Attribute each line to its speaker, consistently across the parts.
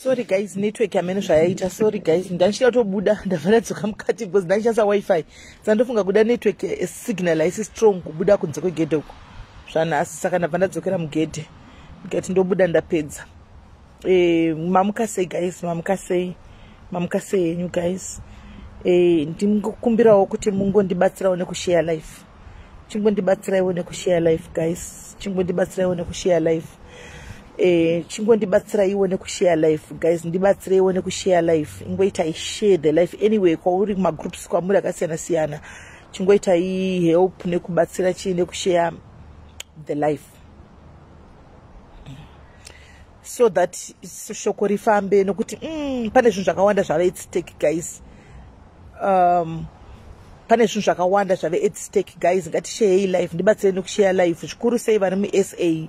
Speaker 1: Sorry guys, network yamene zvayaita. Sorry guys, ndandichida kutobuda, ndabva ndadzoka mukati because ndanishandisa WiFi, saka ndofunga kuda network signal haisi strong kubuda kunze kwegedhe uko zvanhasi, saka ndabva ndadzokera mugedhe ndikati ndobuda ndapedza. Mamuka sei guys? Mamuka sei? Mamuka sei henyu guys? Ndingokumbirawo kuti mungondibatsirawo nekushare live. Chingondibatsiraiwo nekushare live guys, chingondibatsiraiwo nekushare live. Chingondibatsiraiwo nekushare live guys, ndibatsireiwo nekushare live. Ingoitai share the live anyway kwauri, kumagroups kwamuri akasiyana siyana. Chingoitai help nekubatsira chii, nekushare the live so that shoko rifambe, nokuti pane zvinhu zvakawanda zvave at stake guys. Pane zvinhu zvakawanda zvave at stake guys. Ngatisheyei live, ndibatsirei nekushare live, zvikuru sei vari muSA.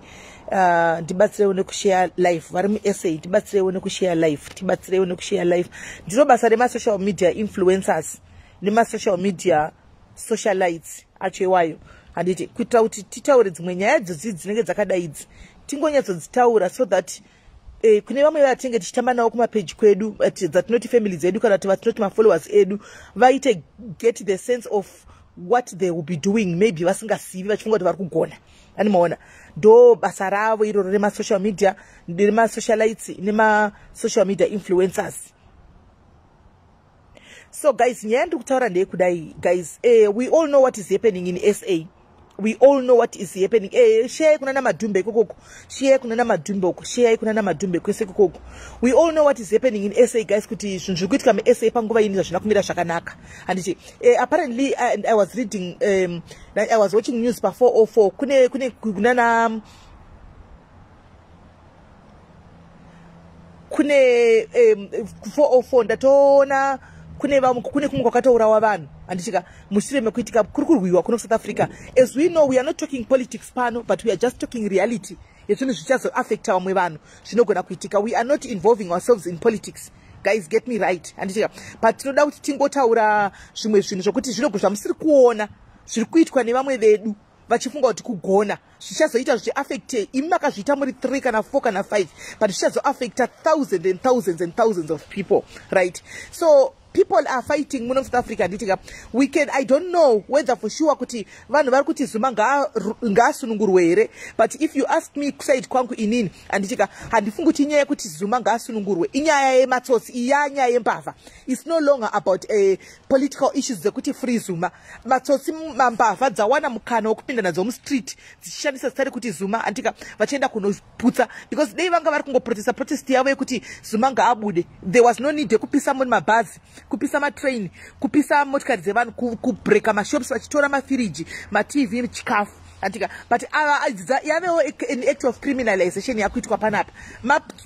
Speaker 1: Ndibatsireiwo nekushare live vari muSA, ndibatsireiwo nekushare live, tibatsireiwo nekushare live. Ndiro basa remasocial media influencers nemasocial media socialites acho iwayo, handiti? Kuitira kuti titaure dzimwe nyaya dzodzi dzinenge dzakadaidzi, tingonyatsodzitaura so that kune vamwe vatinenge tichitamba navo kumapeji kwedu, dzatinoti family dzedu kana kuti vatinoti mafollowers edu, vaite get the sense of what they will be doing. Maybe vasingazivi, vachifunga kuti vari kugona. Ani maona, ndo basa ravo iroro remasocial media, remasocialites nemasocial media influencers. So guys, nyaya ndiri kutaura ndeyekudai guys. We all know what is happening in SA. We all know what is happening. Sheyai kuna namadhumbe ikokoko, sheyai kuna namadhumbe uko, sheyai kuna namadhumbe kwese ikokoko. We all know what is happening in SA guys, kuti zvinhu zviri kuitika muSA panguva ini zvazvina kumira zvakanaka, handiti? Apparently I was reading, I was watching news pa404, kune kunana kune 404 ndatoona kune vamwe, kune kumwe kwakatourawa vanhu, handitika? Mushure mekuitika kuri kurwiwa kuno South Africa. As we know, we are not talking politics pano, but we are just talking reality yezvinhu zvichazoaffecta vamwe vanhu, zvinogona kuitika. We are not involving ourselves in politics guys, get me right, handitika? But tinoda kuti tingotaura zvimwe zvinhu zvokuti zvinogona zvamusiri kuona zviri kuitwa nevamwe vedu vachifunga kuti kugona, zvichazoita zvichiaffecte imi makazviita muri 3 kana 4 kana 5, but zvichazoaffecta thousands and thousands and thousands of people, right? So people are fighting muno South Africa, handitika? We can, I don't know whether for sure kuti vanhu vari kuti Zuma ngaasunungurwe here, but if you ask me, kuside kwangu inini, handitika, handifungi kuti inyaya yekuti Zuma ngaasunungurwe. Inyaya yematsotsi iya, nyaya yembavha. It's no longer about political issues dzekuti free Zuma. Matsotsi, mambavha dzawana mukana wekupinda nadzo mustreet dzichishandisa zita rekuti Zuma, handika, vachienda kunoputsa, because dei vanga vari kungoprotesta protest yavo yekuti Zuma ngaabude, there was no need yekupisa muni mabhazi, kupisa matrain, kupisa motikari dzevanhu, kubreka mashops vachitora mafiriji, maTV, chikafu, handika? But ava yavewo an act of criminalization yakuitwa panapa.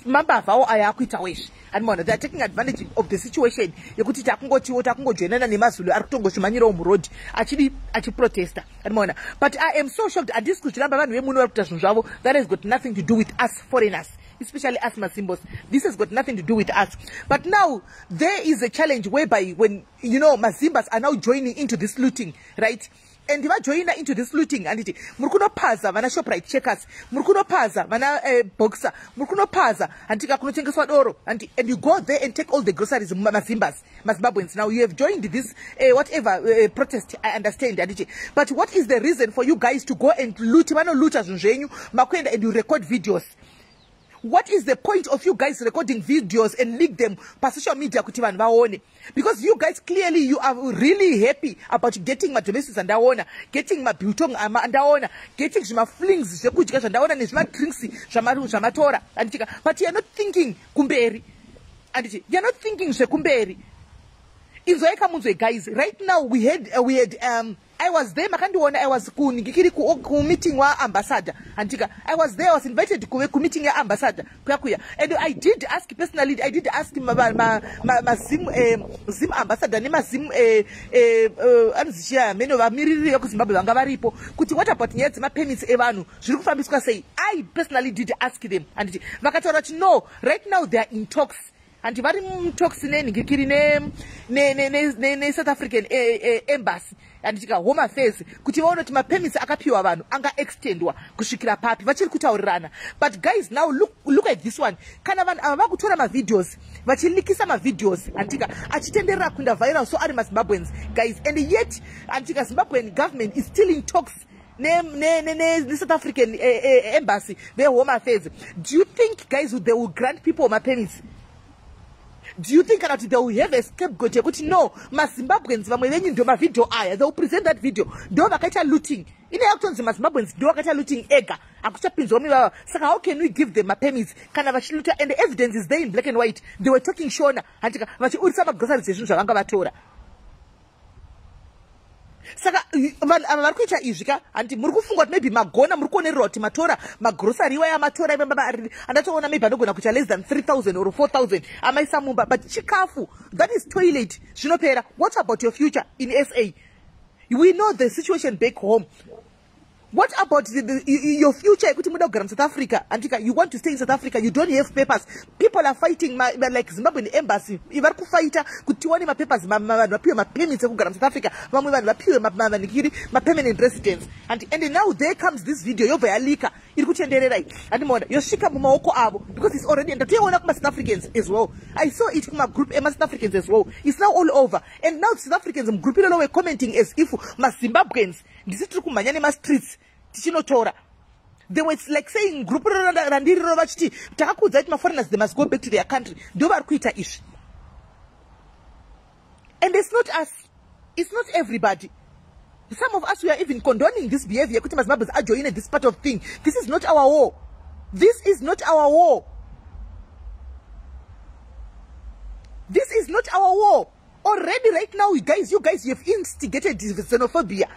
Speaker 1: Mambavhawo aya akuitawo izvi, handimaona? They are taking advantage of the situation yekuti takungotiwo takungojoinana nemazulu ari kutongozvimanyirawo murodhi achidi achiprotesta, handimaona? But I am so shocked. Handisi kuzviramba, vanhu vemuno vari kuita zvinhu zvavo. That has got nothing to do with us foreigners, especially us Masimbos. This has got nothing to do with us. But now there is a challenge whereby when Mazimbas are now joining into this looting, right? And vajoina into this looting, handiti muri kunopaza vana Shoprite Checkers, muri kunopaza vana Boxer, muri kunopaza, handika, kunotengeswa doro, and you go there and take all the groceries. Mazimbas, Mazimbabweans, now you have joined this whatever protest, I understand, handiti? But what is the reason for you guys to go and loot? Vanoluta zvinhu zvenyu, makuenda and you record videos. What is the point of you guys recording videos and leak them pasocial media kuti vanhu vaone? Because you guys, clearly you are really happy about getting madomestos andaona, getting mabiltong andaona, getting zvimaflings zvekudya zvandaona nezvimadrinks zvamatora, anditika? But you are not thinking kumberi, anditi? You are not thinking zvekumberi. Inzwai kamunzwe guys. Right now we had I was there, makandiona, I was kuningikiri kumeeting waambassador, handika? I was there, I was invited kuve kumeeting yaambassador kuya kuya, and I did ask personally, I did ask mazim Zim ambassador nemazim anozichiya mene vamiririri vekuZimbabwe vanga varipo kuti what about nyaya dzemapermits evanhu, zviri kufambiswa sei? I personally did ask them, handiti? Vakataura kuti no, right now they are in talks. Handi vari mutalks nenhingikiri neSouth African Embassy, handitika, Home Affairs, kuti vaone kuti mapermits akapiwa vanhu anga extendwa kusvikira papi. Vachiri kutaurirana. But guys, now look at this one. Kana vanhu ava vakutora mavideos, vachilikisa mavideos, handitika, achitenderera kuenda viral, so ari maZimbabweans, guys, and yet, handitika, Zimbabwean government is still in talks ne-South African Embassy, ve-Home Affairs. Do you think, guys, they will grant people mapermits? Do you think kana kuti they will have a scapegoat yekuti, no, maZimbabweans vamwe venyu ndo mavhidhio aya? They will present that video, ndo vakaita looting. Ine yakutonzi maZimbabweans ndo vakaita looting ega, hakuchapinzwa mivava. Saka how can we give them mapermits kana vachiluta, and the evidence is there in black and white? They were talking Shona, handika, vachiurisa magroceries ezvinhu zvavanga vatora. Saka vanhu ava vari kuita izvi ka, handi muri kufunga kuti maybe magona, muri kuonererwa kuti matora magrosari iwaya amatora, andatoona maybe anogona kuita less than 3000 or 4000 amaisa mumba, but chikafu, that is toilet, zvinopera. What about your future in SA? We know the situation back home. What about your future yekuti muda kugara muSouth Africa, andika, you want to stay in South Africa, you don't have papers? People are fighting, like Zimbabwean Embassy vari kufighta kuti tiwane mapapers, vanhu vapiwe mapermits ekugara muSouth Africa, vamwe vanhu vapiwe manikiri, mapermanent residence. And now there comes this video, yobva yalika, iri kutenderera iyi, handimaona, yosvika mumaoko avo, because it's already, ndatoiona kumaSouth Africans as well. I saw it kumagroup emaSouth Africans as well. It's now all over, and now South Africans mugroup ilolo were commenting as if maZimbabweans ndisi tiri kumhanya nemastreets tichinotora. They were like saying, group randiriro, vachiti takakuudza kuti maforeigners, they must go back to their country, ndo vari kuita izvi. And it's not us, it's not everybody. Some of us, we are even condoning this behavior kuti maZimbabweans ajoine this part of thing. This is not our war. This is not our war. This is not our war. Already right now, guys, you guys, you have instigated xenophobia.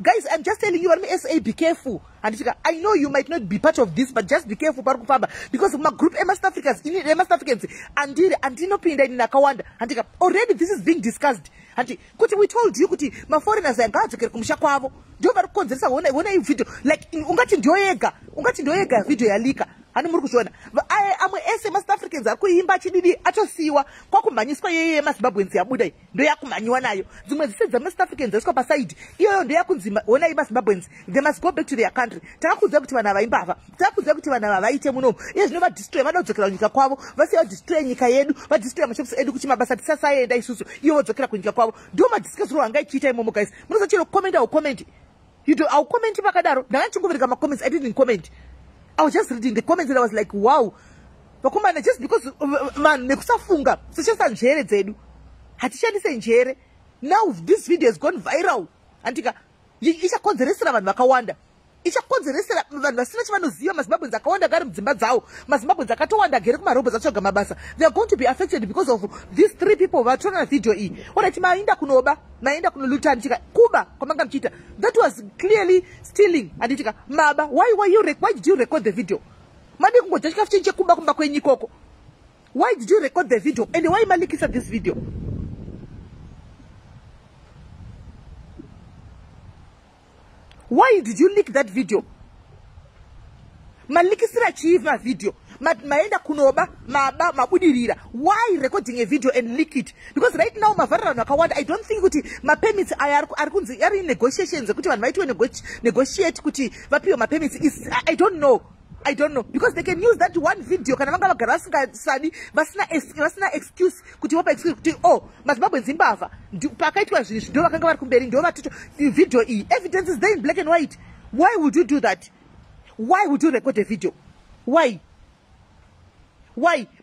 Speaker 1: Guys, I'm just telling you, SA, be careful. And I know you might not be part of this, but just be careful pari kufamba, because magroup emaSouth Africans, emaSouth Africans andiri andinopinda ini nakawanda, andika, already this is being discussed, andi kuti we told you kuti maforeigners ngaadzokere kumusha kwavo, ndo vari kukonzeresa. Honai video, like ungati ndiyo yega, ungati ndiyo yega video yalika. Hani muri kuzviona, amwe ese maSouth Africans ari kuimba achididi atosiyiwa, kwakumhanyiswa yeye yemaZimbabweans yabuda iyi, ndo yakumhanyiwa nayo. Dzimwe dzise dzemaSouth Africans dzaiswa pasaidi, iyoyo ndo yakunzi, honai, maZimbabweans, they must go back to their country. Takakuudza kuti vanhu avaimbavha, takakuudza kuti vanhu ava vaite munomu. Iye zvino vadestroy, vada kudzokera kunyika kwavo, vasiya vadestroy nyika yedu, vadestroy mashops edu kuti mabasa tisasaenda isusu, ivo vodzokera kunyika kwavo. Ndo madiscussiro anga ichiita imomo. Guys, munoza comment, aucomment, you do aucomment pakadaro. Ndanga ndichingoverenga macomments. I didn't comment. I was just reading the comments and I was like, wow, vakomana, just because vanhu nekusafunga, sishandisa njere dzedu, hatishandise njere. Now this video has gone viral, andika, ichakonzeresera vanhu vakawanda, ichakonzeresera vanhu vasina chavanoziva. MaZimbabweans akawanda gari mudzimba dzavo, maZimbabweans akatowanda agere kumarobhots atsvaga mabasa, they are going to be affected because of these three people vatorana video iyi. Alright, maenda kunoba, maenda kunoluta, anditika, kuba kwamanga muchiita, that was clearly stealing, anditika, maba. Why did you record the video? Madi kungodya chikafu chenyu chekuba kumba kwenyu ikoko? Why did you record the video, and why malikisa this video? Why did you leak that video? Malikisira chii mavideo? Maenda kunoba, maba, mabudirira. Why recording a video and leak it? Because right now mavharira vanhu vakawanda. I don't think kuti mapermits aya ari kunzi ari negotiations ekuti vanhu vaitiwe negotiate kuti vapiwe mapermits. I don't know, I don't know, because they can use that one video kana vanga vagara vasingasadi, vasina excuse kuti vopa excuse kuti, oh, maZimbabweans imbavha, pakaitwa zvinhu ndo vakanga vari kumberi, ndo vatito video iyi. Evidence is there in black and white. Why would you do that? Why would you record a video? Why?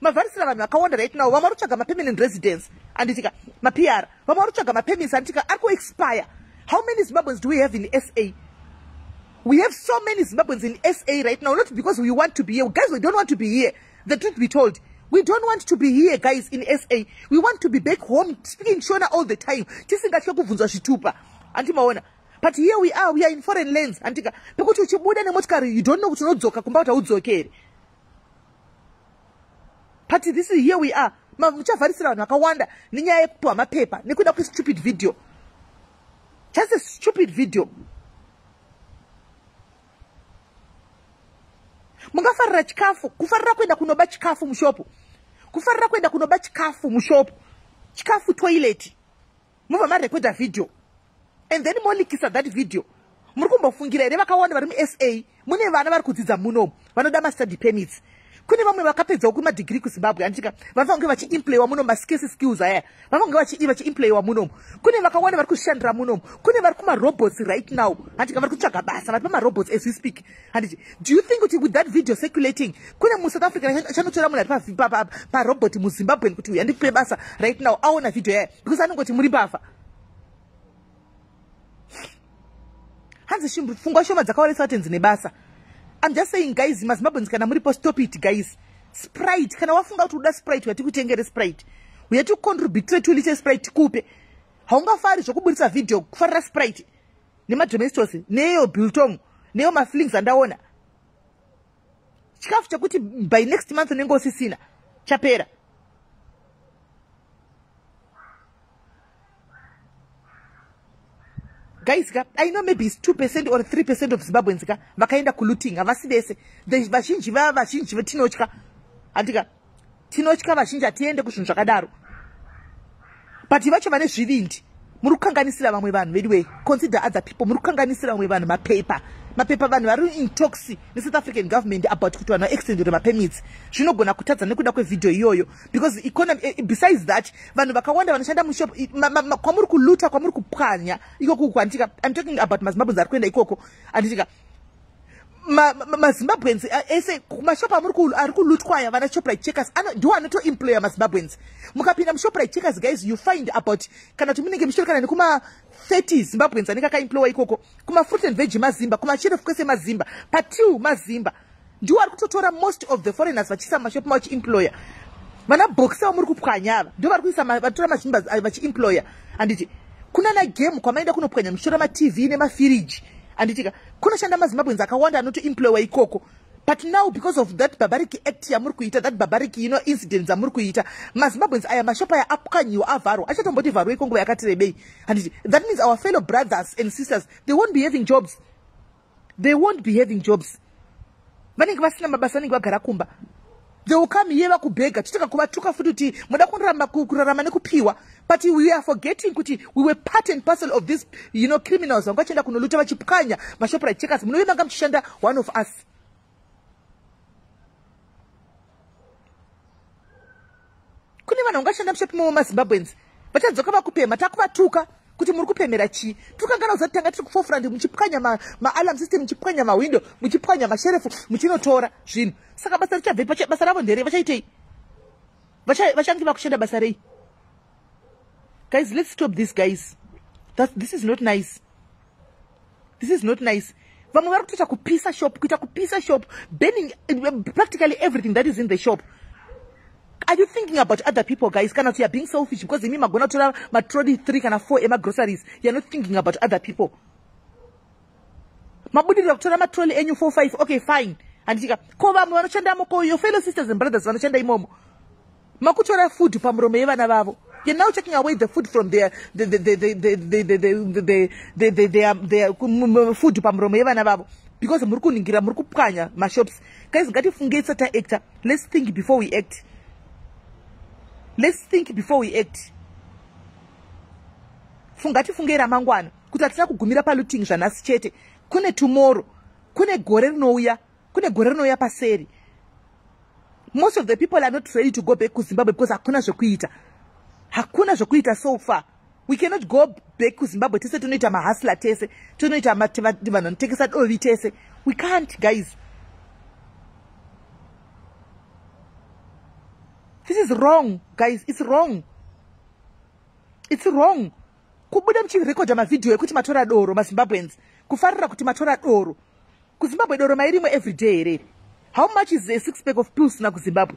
Speaker 1: Mavharisira vanhu vakawanda right now. Vamwe vari kutsvaga mapermanent residence, anditika, maPR. Vamwe vari kutsvaga mapermits, anditika, ari kuexpire. How many Zimbabweans do we have in SA? We have so many Zimbabweans in SA right now, not because we want to be here. Guys, we don't want to be here. The truth be told, we don't want to be here, guys, in SA. We want to be back home, speaking Shona all the time. Tisingatye kubvunzwa zvitupa. Andimaona. But here we are, we are in foreign lands. Andika, pekuti uchibuda nemotikari, you don't know kuti unodzoka kumba kuti haudzokeri. But this is here we are. Muchavharisira vanhu vakawanda nenyaya yekupiwa mapepa nekuda kwestupid video. Just a stupid video. Mungafarira chikafu, kufarira kuenda kunoba chikafu mushopu, Kufarira kuenda kunoba chikafu mushop, chikafu toilet, mobva marekodha video and then molikisa that video. Muri kumbofungira here vakawanda vari muSA? Mune vana vari kudzidza munomu vanoda mastudy permits. Kune vamwe vakapedzawo kumadegree kuZimbabwe, anditika, vanofanira kunge vachiemployiwa munomu. Mascarce skills aya vanofanira kunge vachiemployiwa munomu. Kune vakawanda vari kuzvishandira munomu. Kune vari kumarobots right now, handika, vari kutsvaga basa, vari pamarobots as we speak, handiti? Do you think kuti with that video circulating, kune muSouth Africa achanotora munhu ari parobot muZimbabwen kuti uyu andikupe basa right now, aona video yaya? Because anongoti muri mbavha. Hanzi pfungwa shoma dzakaoresa vatenzi nebasa. I'm just saying, guys, maZimbabweans, kana muripo, stop it, guys. Sprite, kana wafunga kuti uda Sprite, uya tikutengere Sprite, uya tikucontributire 2 litre Sprite tikupe. Haungafari zvokuburitsa video kufarira Sprite nemaDomestos neyo biltong neyo maflings andaona, chikafu chekuti by next month unenge usisina, chapera. Guys ka, I know maybe it's 2% or 3% of Zimbabweans ka vakaenda kulooting. Havasi vese. Vazhinji vava, vazhinji tinotya, handika? Tinotya vazhinji, hatiende kuzvinhu zvakadaro. But vacho vane zvivindi, muri kukanganisira vamwe vanhu vedu wei. Consider other people. Muri kukanganisira vamwe vanhu mapepa, mapepa. Vanhu vari in talks neSouth African government about kuti vanhu vaextendere mapermits. Zvinogona kutadza nekuda kwevhidhio iyoyo, because economy, besides that, vanhu vakawanda vanoshanda mushop kwamuri kuluta, kwamuri kupwanya ikoko kwanditika. I'm talking about maZimbabweans ari kuenda ikoko, anditika? MaZimbabweans ese kumashopu ari kulutwaya, vana Shoprite, Checkers, ndiwo anotoemploya maZimbabweans. Mukapinda muShoprite, Checkers, guys, you find about, kana kuti munenge muchitori kana nekuma 30 Zimbabweans anenge akaemploya ikoko. Kumafruit and veg mazimba, kumasherefu kwese mazimba, patil mazimba. Ndiwo ari kutotora most of the foreigners vachiisa mumashopu machiemploya. Vana Boxer vamuri kupwanya ava ndo vari kuisa, vatora mazimba vachiemploya, handiti? Kuna naGame kwamaenda kunopwanya muchitora maTV nemafiriji, handitika? Kunoshanda maZimbabweans akawanda anotoemployiwa ikoko. But now, because of that barbaric act yamuri kuita, that barbaric incident dzamuri kuita, maZimbabweans aya, mashopu aya apwanyiwa, avharwa, achatomboti vharwa iko nguva yakati rebei, handiti? That means our fellow brothers and sisters, they won't be having jobs. They won't be having jobs. Vanenge vasina mabasa, vanenge vagara kumba. They will come here vakubhega, totanga kuvatuka futi kuti muda kurarama nekupiwa. But we are forgetting kuti we were part and parcel of this criminals vanga vachienda kunoluta, vachipwanya maShoprite, Checkers. Munove manga muchishanda one of us. Kune vanhu vangashanda mushopi momo, maZimbabweans vachadzoka vakupema, takuvatuka kuti muri kupemera chii? Tikangana kuzati tanga tiri kuforefront muchipwanya maalarm system, muchipwanya mahwindo, muchipwanya masherefu, muchinotora zvinhu. Saka basa richabve? Basa ravo nderei? Vachaitei? Vachange vakushanda basa rei? Guys, let's stop this, guys. This is not nice. This is not nice. Vamwe vari kutoita kupisa shop, kuita kupisa shop, burning practically everything that is in the shop. Are you thinking about other people, guys, kana kuti you are being selfish because imi magona kutora matroli 3 kana 4 emagroceries? You are not thinking about other people. Mabudirira kutora matroli enyu 4 5, okay, fine, handitika? Ko vamwe vanoshandamo? Ko your fellow sisters and brothers vanoshanda imomo? Makutora food pamuromo yevana vavo. You're now taking away the food from their the the the the the the the the the the their their food pamuromo yevana vavo because muri kuningira, muri kupwanya mashops. Guys, ngatifungei tisati taacta. Let's think before we act. Let's think before we act. Ngatifungei ramangwana kuti hatina kugumira palooting zvanhasi chete. Kune tomorrow, kune gore rinouya, kune gore rinouya paseri. Most of the people are not ready to go back kuZimbabwe because hakuna zvekuita, hakuna zvokuita so far. We cannot go back kuZimbabwe tese tonoita mahustler, tese tonoita vanhu vanotengesa dovi tese. We can't, guys. This is wrong, guys. It's wrong, it's wrong kubuda muchirekodha mavhidhiyo ekuti matora doro. MaZimbabweans kufarira kuti matora doro. KuZimbabwe doro mairimwa everyday here? How much is a six pack of Pilsner kuZimbabwe?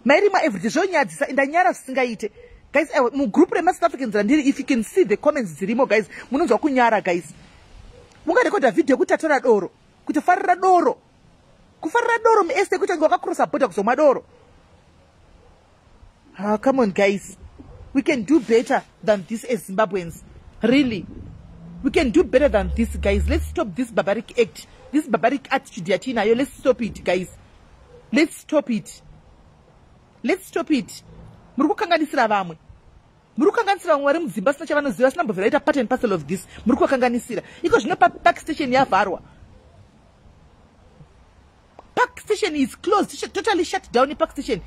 Speaker 1: Mairimwa everyday? Zvonyadzisa, ndanyara zvisingaite, guys. Mugroup remaSouth Africans randiri, if you can see the comments dzirimo, guys, munonzwa kunyara. Guys, mungarekodha vhidhiyo yekuti tatora doro, kuti farira doro, kufarira doro mueste, kuti ange wakakrosa bhodha kuzomwa doro? Ah, come on, guys. We can do better than this as Zimbabweans. Really, we can do better than this, guys. Let's stop this barbaric act, this barbaric attitude yatinayo. Let's stop it, guys. Let's stop it. Let's stop it. Muri kukanganisira vamwe. Muri kukanganisira vamwe vari mudzimba sina chavanoziva, sina mbovhera ita part and parcel of this. Muri kuvakanganisira. Iko zvino park station yavharwa. Park station is closed, totally shut down park station.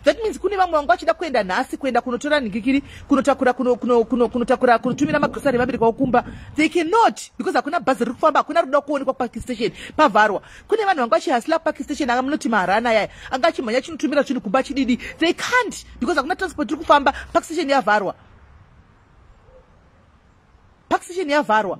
Speaker 1: That means kune vamwe vanga vachida kuenda nhasi kuenda kunotora nhingikiri, kunotakura, kunotakura, kunotumira magrosari vabereki vavo kumba. They cannot because hakuna bhazi riri kufamba, hakuna ruda kuonekwa park station pavharwa. Kune vanhu vanga vachihasila park station anga munoti maharana yaya anga achimhanya achinotumira zvinhu kumba chididi. They can't because hakuna transport iri kufamba, park station yavharwa. Park station yavharwa.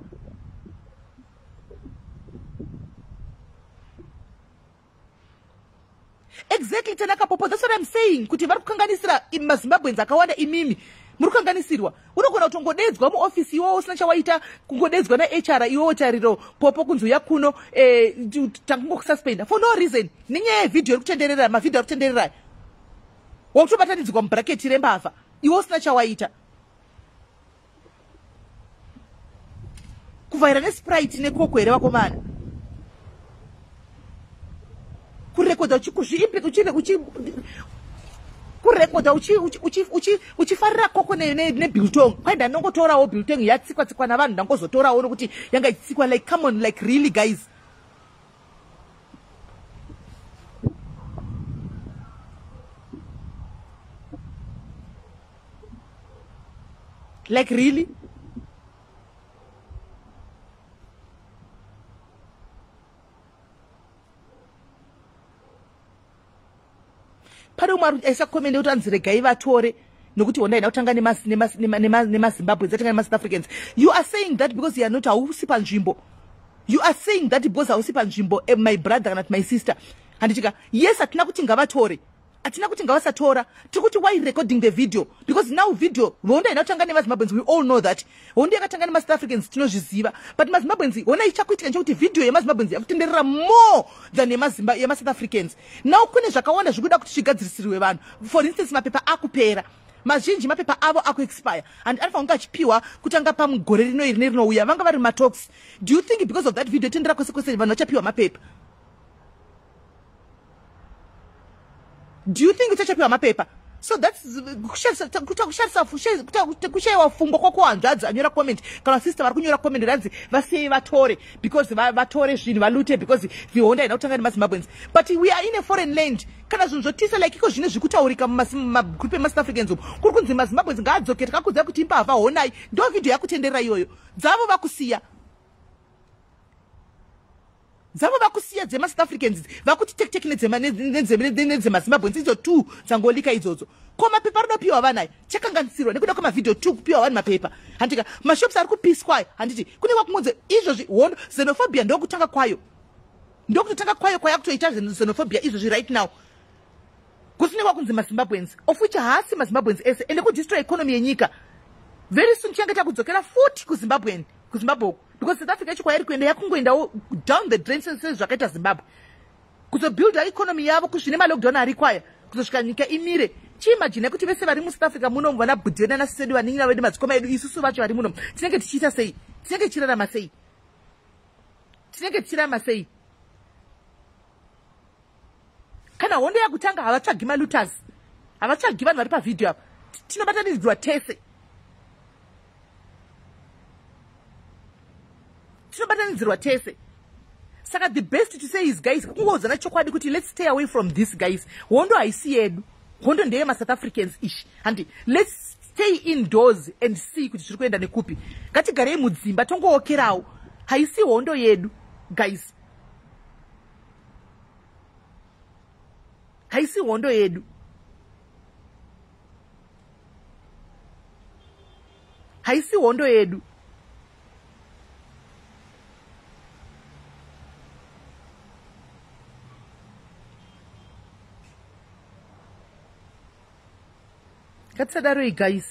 Speaker 1: Exactly, Tanaka Popo, that's what I'm saying. Kuti vari kukanganisira maZimbabweans akawanda imimi. Muri kukanganisirwa. Unogona kutongodedzwa muofisi iwowo usina chawaita, kungodedzwa naHR iwowo Tariro Popo kunzi uya kuno, tangungokususpenda for no reason. Nenyaya yevhidhiyo iri kutenderera, mavhidhiyo ari kutenderera. Wakutobatanidzwa mubracket rembavha iwe usina chawaita. Kuvhaira nesprite nekoko here vakomana? Kurekodha kurekodha uchifarira koko nebiltong. Kwai ndanongotorawo biltong yatsikwa tsikwa navanhu, ndangozotorawo nokuti yanga ichitsikwa. Like, come on, like really guys. Like really? Pane umwe aisa comment yekuti anzi regai vatore nokuti honda haina kutanga nemaZimbabweans, yatanga nemaSouth Africans. You are saying that because you are not, hausi panzvimbo. You are saying that because hausi panzvimbo, my brother kana my sister. Handichika, yes, hatina kuti ngavatore, hatina kuti ngavasatora. Tiri kuti why recording the video? Because now video honda haina kutanga nemaZimbabweans, we all know that. Honda yakatanga nemaSouth Africans, tinozviziva. But maZimbabweans, hona ichakuitika nechekuti video yemaZimbabweans yakutenderera more than yemaSouth Africans. Now kune zvakawanda zvikuda kuti zvigadzirisirwe vanhu. For instance, mapepa akupera. Mazhinji mapepa avo akuexpire and anofanira kunge achipiwa kutanga pamugore rino iri nerinouya. Vanga vari matox. Do you think because of that video tendera kwese kwese vanhu vachapiwa mapepa? Do you think uchachapiwa mapepa? So that's kushayiwa pfungwa kwako hanzvadzi anyora comment kana sister vari kunyora comment ranzi vasiyei vatore because vatore zvinhu valute because vihonda haina kutanga nemaZimbabweans. But we are in a foreign land. Kana zvinhu zvotisa like iko zvine zvikutaurika mumagroup emaSouth Africans umu kuri kunzi maZimbabweans ngaadzoke, takakuziva kuti imbavha, honai ndo video yakutenderera iyoyo. Dzavo vakusiya, dzavo vakusiya dzemaSouth Africans, vakuti tek tek nedzemaZimbabweans idzo 2 dzangolika idzodzo. Ko mapepa arinopiwa vanhu aya chakanganisirwa nekuda kwemavhidhiyo 2 kupiwa vanhu mapepa. Handika mashops ari kupiswa, handiti kune kwakungonzi izvozvi hondo xenophobia ndokutanga kwayo, ndokutotanga kwayo kwayakutoita xenophobia izvozvi right now. Kusine kwakunzi maZimbabweans, of which haasi maZimbabweans ese, ende kudestroy economy yenyika. Very soon tichange takudzokera futi kuZimbabwean, kuZimbabwe uku, because South Africa yacho kwairi kuenda yakungoendawo down the drain sezvakaita Zimbabwe. Kuzobuilda economy yavo kuzvine malockdown ari kwaya kuzosvika nyika imire. Chiimagine kuti vese vari muSouth Africa muno, vana bhudhi vedu nasisi vedu, vanin'ina vedu, madzikoma edu, isusu vacho vari muno, tinenge tichiita sei? Tinenge tichirarama sei? Tinenge tichirarama sei? Kana hondo yakutanga havatsvagi malooters, havatsvagi vanhu vari pavhidhiyo apa, tinobatanidzwa tese, tinobatanidzirwa tese. Saka the best to say is, guys, kungoudzana chokwadi kuti let's stay away from this, guys. Hondo haisi yedu, hondo ndeyemaSouth Africans ishi. Handi let's stay indoors and see kuti zviri kuenda nekupi. Ngatigarei mudzimba tongookerawo, haisi hondo yedu guys, haisi hondo yedu. Haisi hondo yedu. Ngatisadaroi guys,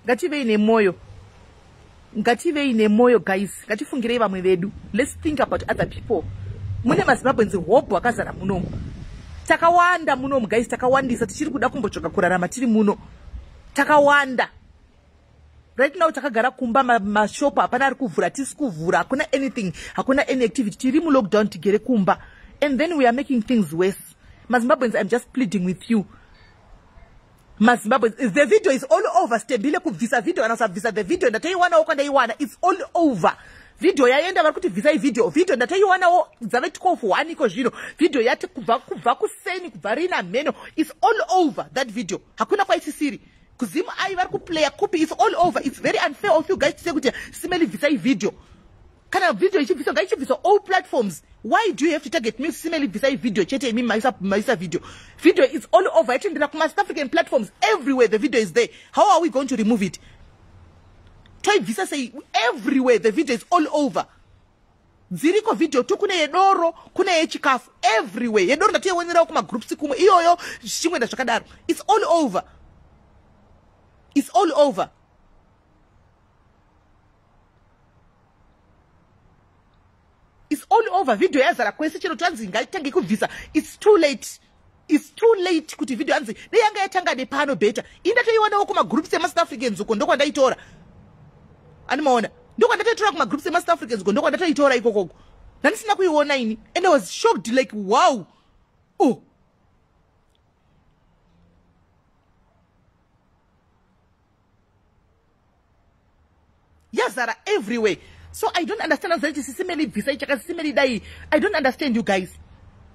Speaker 1: ngativei nemwoyo, ngativei nemwoyo guys, ngatifungirei vamwe vedu. Let's think about other people. Mune maZimbabweans hobho akazara munomu, takawanda munomu guys, takawandisa, tichiri kuda kumbotsvaga kurarama tiri muno, takawanda. Right now takagara kumba, mashopu hapana ari kuvhura, tisi kuvhura, hakuna anything, hakuna any activity, tiri mulockdown, tigere kumba, and then we are making things worse. MaZimbabweans, I'm just pleading with you. Mazimbabwe, the video is all over. Stembile kubvisa video kana kusabvisa the video ndatoiwanawo kwandaiwana. It's all over. Video yaenda, vari kuti bvisai video. Video ndatoiwanawo dzave 12:01 iko zvino. Video yati kubva kuseni, kubva rina mheno. It's all over that video. Hakuna kwaisisiri. Kuzimu ai vari kuplaya kupi. It's all over. It's very unfair of you guys to say kuti Simeli bvisai video. Kana video ichibviswa, ngaichibviswa all platforms. Why do you have to target me? Simeli bvisai video chete imi maisa video. Video is all over. Yatendera kuma South African platforms everywhere. The video is there. How are we going to remove it? Toibvisa sei? Everywhere the video is all over. Dziriko video tu, kune yedoro, kune yechikafu, everywhere. Yedoro ndatoionerawo kumagroups kumwe iyoyo, zvichimwenda zvakadaro. It's all over. It's all over. It's all over. Video yazara kwese, chero tanzi ngaitange kubvisa. It's too late. It's too late kuti video yanzi dei yanga yatanga nepano better. Indatoionawo kumagroups emaSouth Africans uko ndokwandaitora. Animaona ndokwandatoitora kumagroups emaSouth Africans uko ndokwandatoitora ikokoko. Ndandisina kuiona ini and I was shocked like wow. Oh. Yazara everywhere. So I don't understand kuti Sisimeli bvisa chaka Sisimeli dai. I don't understand you guys.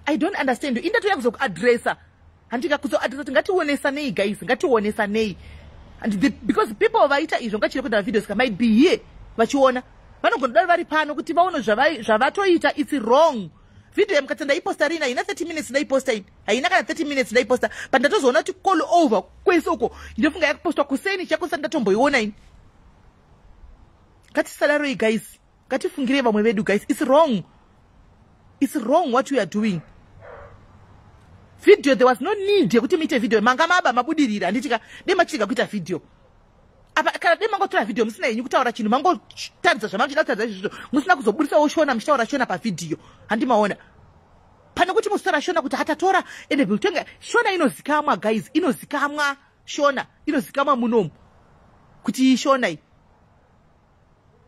Speaker 1: I don't understand you. Indatoya kuzokuadressa. Handika kuzoadressa kuti ngationesanei guys, ngationesanei. And because people vaita izvo ngachiri kuita videos ka might be here vachiona. Vanogona vari pano kuti vaone zvavatoita, it's wrong. Video yamukatsa ndaiposta rina ina 30 minutes ndaiposta ini. Haina kana 30 minutes ndaiposta. But ndatozoona kuti call over kwese uko. Ndinofunga yakupostwa kuseni chako sati ndatomboiona ini. Ngatisadaroi guys. Ngatifungirei vamwe vedu guys. It's wrong. It's wrong what we are doing. Video, there was no need yekuti muite video. Manga maba mabudirira handitika dei machiga kuita video. Apa kana dei mangotora video musina henyu kutaura chinhu, mangotaridza zvamanga kutaridza izvozvo, musina kuzobudisa shona muchitaura shona pavideo. Handimaona. Pane kuti musitaura shona kuti hatatora ende kutenga shona inozikamwa guys, inozikamwa shona, inozikamwa munomu. Kuti shona iyi.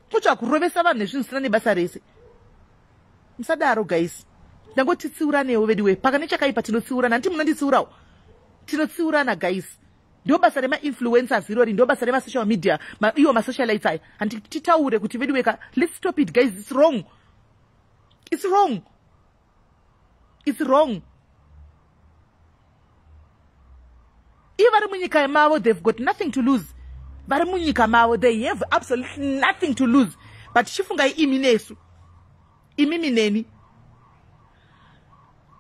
Speaker 1: Totsva kurovesa vanhu nezvinhu zvisina nebasa rese. Musadaro guys. Ndangotitsiuranewo veduwe. Paka nechakaipa tinotsiurana. Handiti munonditsiurawo? Tinotsiurana guys. Ndo basa rema-influencers irori, ndo basa rema-social media, iwo ma-socialites aya. Handiti titaure kuti veduwe ka, let's stop it guys, it's wrong. It's wrong. It's wrong. Ivo vari munyika mavo, they've got nothing to lose. Vari munyika mavo, they have absolutely nothing to lose. But chifungai imi nesu. Imimi neni.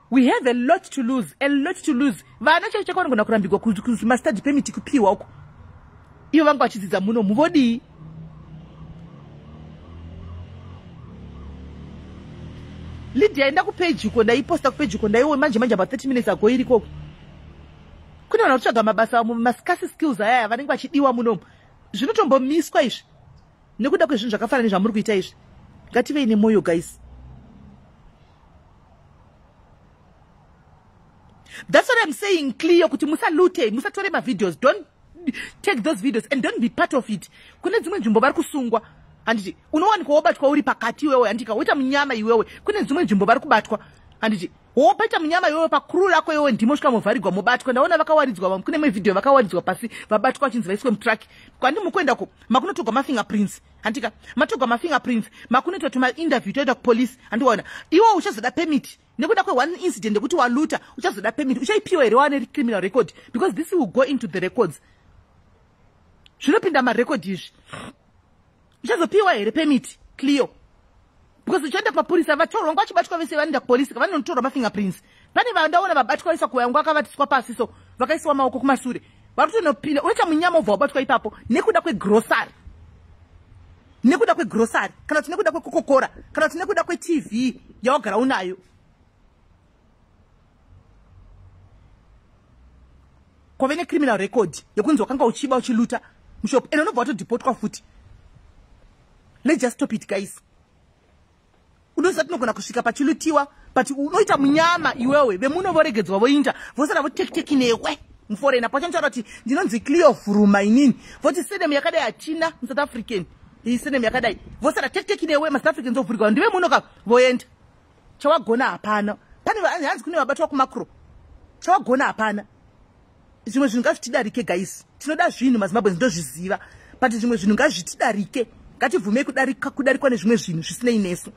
Speaker 1: We have a lot to lose, a lot to lose. Vana chaicho chako vanogona kurambigwa kumastudy permit kupiwa uko. Ivo vanga vachidzidza muno muvodii? Lydia enda kupeji uko, ndaiposta kupeji uko, ndaiwo manje manje about 30 minutes ago iriko. Kune vanhu vakutsvaga mabasa mascarce skills aya vanenge vachidiwa munomu. Zvinotombomiswa izvi nekuda kwezvinhu zvakafanana nezvamuri kuita izvi. Ngativei nemoyo guys. That's what I'm saying clear kuti musalute, musatore mavideos. Don't take those videos and don't be part of it. Kune dzimwe nzvimbo vari kusungwa. Handiti unowanikwa wobatwa uri pakati iwewe, handika woita munyama iwewe. Kune dzimwe nzvimbo vari kubatwa. Handiti wopaita munyama iwewe pakuru rako iwewe ndimo svika movharigwa mobatwa. Ndaona vakawaridzwa vamwe, kune imwe video vakawaridzwa pasi vabatwa vachinzi vaiswe mutruck. Kwandi mukuendako makunotogwa mafingerprints. Handika matogwa mafingerprints, makunoitwa tuma interview toenda kupolice. Handiona iwe uchazoda permit nekuda kwe one incident yekuti waluta, uchazoda permit. Uchaipiwa here wane criminal record? Because this will go into the records. Zvinopinda marecord izvi. Uchazopiwa here permit Cleo? Because uchaenda kumapurisa, vatorwa vanga vachibatwa vese vanoenda kupolisi, vanonotorwa mafingerprints. Pane vandaona vabatwa vaiswa kuvangu vakavatiswa pasi so, vakaiswa maoko kumashure. Vari kutonopinda, unoita munyama ubva wabatwa ipapo nekuda kwegrocery. Nekuda kwegrocery, kana kuti nekuda kwekokokora, kana kuti nekuda kweTV yawagara unayo. Kwave necriminal record yekunzi wakanga uchiba uchiluta mushop, ende unobva watodhipotwa futi. Let's just stop it guys. Unoziva tinogona kusvika pachilutiwa, but unoita munyama iwewe, vemuno voregedzwa voinda, vosara votekiteki newe muforena. Pachanotaura kuti ndinonzi Cleo Vhuruma inini, voti surname yakadai hatina muSouth African, iyi surname yakadai, vosara tekiteki newe, maSouth Africans ovhurika, ndive muno ka voenda. Chawagona hapana. Pane hanzi kune vabatwa kumakro. Chawagona hapana. Zvimwe zvinhu ngazvitidarike guys. Tinoda zvinhu maZimbabwe, ndozviziva, but zvimwe zvinhu ngazvitidarike. Ngativhumei kudarikwa nezvimwe zvinhu zvisinei nesu.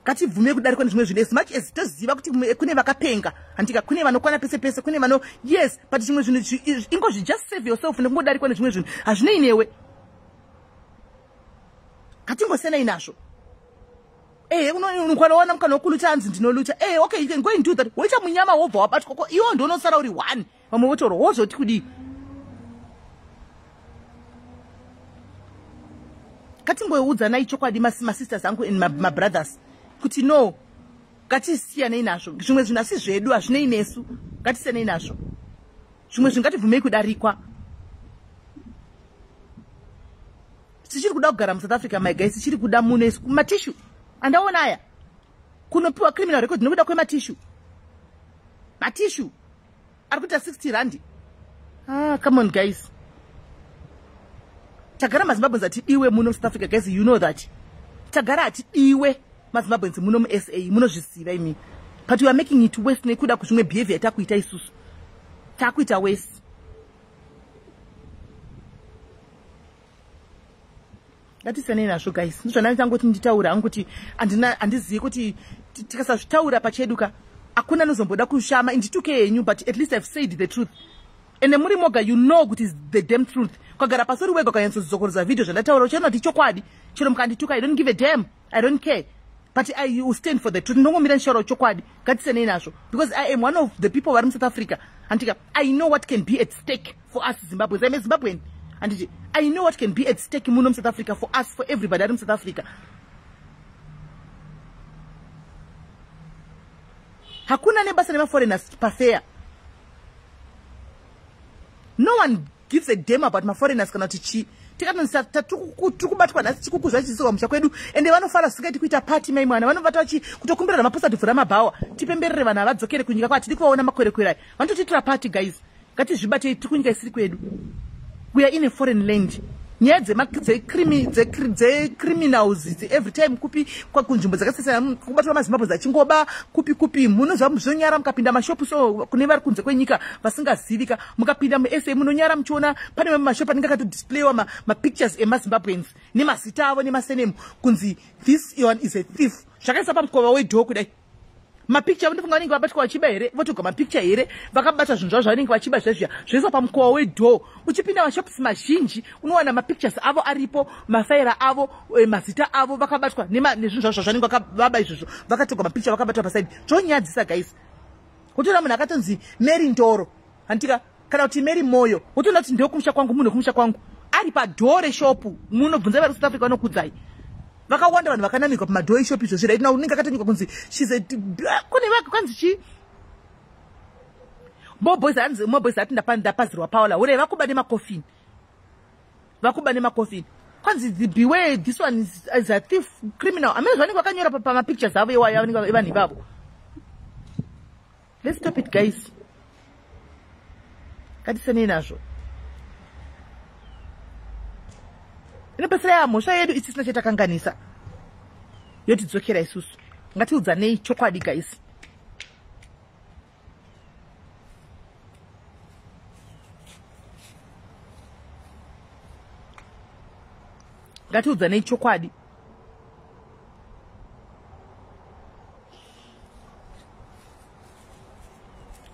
Speaker 1: Ngativhumei kudarikwa nezvimwe zvinhu, as much as toziva kuti kune vakapenga, handika, kune vanokwana pese pese, kune vano, yes, but zvimwe zvinhu ingozvi just save yourself nekungodarikwa nezvimwe zvinhu hazvinei newe. Ngatingosenai nazvo. Unokwana mukana wokuluta, hanzi ndinoluta. Okay, you can go and do that. Woita munyama, wobva wabatwa ko iwo ndonosara uri one, vamwe votorwa, wozoti kudii? Ngatingoiudzanai chokwadi, masisters angu and mabrothers, kuti no, ngatisiyanei nazvo. Zvimwe zvinhu asi zvedu hazvinei nesu. Ngatisiyanei nazvo. Zvimwe zvinhu ngatibvumei kudarikwa. Tichiri kuda kugara muSouth Africa, my guys. Tichiri kuda muno isu. Matissue andaona aya, kunopiwa criminal record nekuda kwematissue. Matissue ari kuita 60 rand. Ah, come on guys. Tagara maZimbabweans hatidiwe muno muSouth Africa, guys. You know that tagara hatidiwe maZimbabweans muno muSA, munozviziva imi, but we are making it worse nekuda kuzvimwe behavior yatakuita isusu. Takuita worse. Ngatisanei nazvo guys. Ndizvandani tangoti nditaura hangu kuti handizivi kuti tikasazvitaura pachedu ka, hakuna anozomboda kushama. Indituke henyu, but at least I've said the truth. Ende muri moga, you know kuti is the damn truth. Ukagara pasi uri wega, ukanyatsozokorodza vhidhio zvandataura, uchaona kuti chokwadi. Chero mukandituka, I don't give a damn, I don't care, but I will stand for the truth. Ndongomira ndichitaura chokwadi. Ngatisenei nazvo, because I am one of the people vari muSouth Africa, handika? I know what can be at stake for us Zimbabweans. I'm a Zimbabwean, handiti? I know what can be at stake muno muSouth Africa for us, for everybody ari muSouth Africa. Hakuna nebasa nemaforeigners pafair. No one gives a damn about maforeigners kana kuti chii. Tikatonisa tiri kubatwa nhasi, chikuku zvachisirwa musha kwedu, ende vanofara zvisingaiti kuita party. Mai mwana vanovata vachi kutokumbira Ramaphosa tivhura mabhawa, tipemberere vanhu havadzokere kunyika kwatidi kuvaona makwerekwere aya. Vanototiitira party guys. Ngatizvibatei. Tiri kunyika isiri kwedu. We are in a foreign land. Nyaya dzecriminals idzi every time, kupi, kunzvimbo dzakasiyana kubatwa maZimbabwe achingoba kupi kupi. Munozva zvonyara mukapinda mashopu. So kune vari kunze kwenyika vasingazivika, mukapinda muSA munonyara muchiona pane mamwe mashopu anenge akatodisplayiwa mapictures emaZimbabweans nemazita avo nemasurname, kunzi this one is a thief. Zvakaiswa pamukova wedoor kudai, mapicture. Ndofunga vanenge vabatwa vachiba here, votogwa mapicture here, vakabata zvinhu zvavo zvavanenge vachiba zvezviya, zvoiswa pamukova wedoor. Uchipinda mashops mazhinji unowana mapictures avo aripo, mafaira avo, mazita avo, vakabatwa nezvinhu zvavo zvavanenge vaba izvozvo, vakatogwa mapicture, vakabatwa pasaidi. Zvonyadzisa guys. Wotoona munhu akatonzi Mary Ndoro, handitika, kana kuti Mary Moyo, wotoona kuti ndewekumusha kwangu, munhu wekumusha kwangu ari padoor reshopu. Munobvunza vari kuSouth Africa, vanokudzai. Vakawanda vanhu vakanamirwa pamadoor eshop izvozvi. Right now unenge akatonyika kunzi she's a kune kwanzi chii, moboys, hanzi moboys ati ndapazirwa Paula ure vakuba nemakofini, vakuba nemakofini. Kwanzi beware, this one is a thief, criminal. Amene zvanenge vakanyora pamapictures avo iwayo vanhu ivavo. Let's stop it guys. Ngatisenei nazvo. Inopedzisira yamhosva yedu isisina chatakanganisa, yotidzokera isusu. Ngatiudzanei chokwadi guys. Ngatiudzanei chokwadi.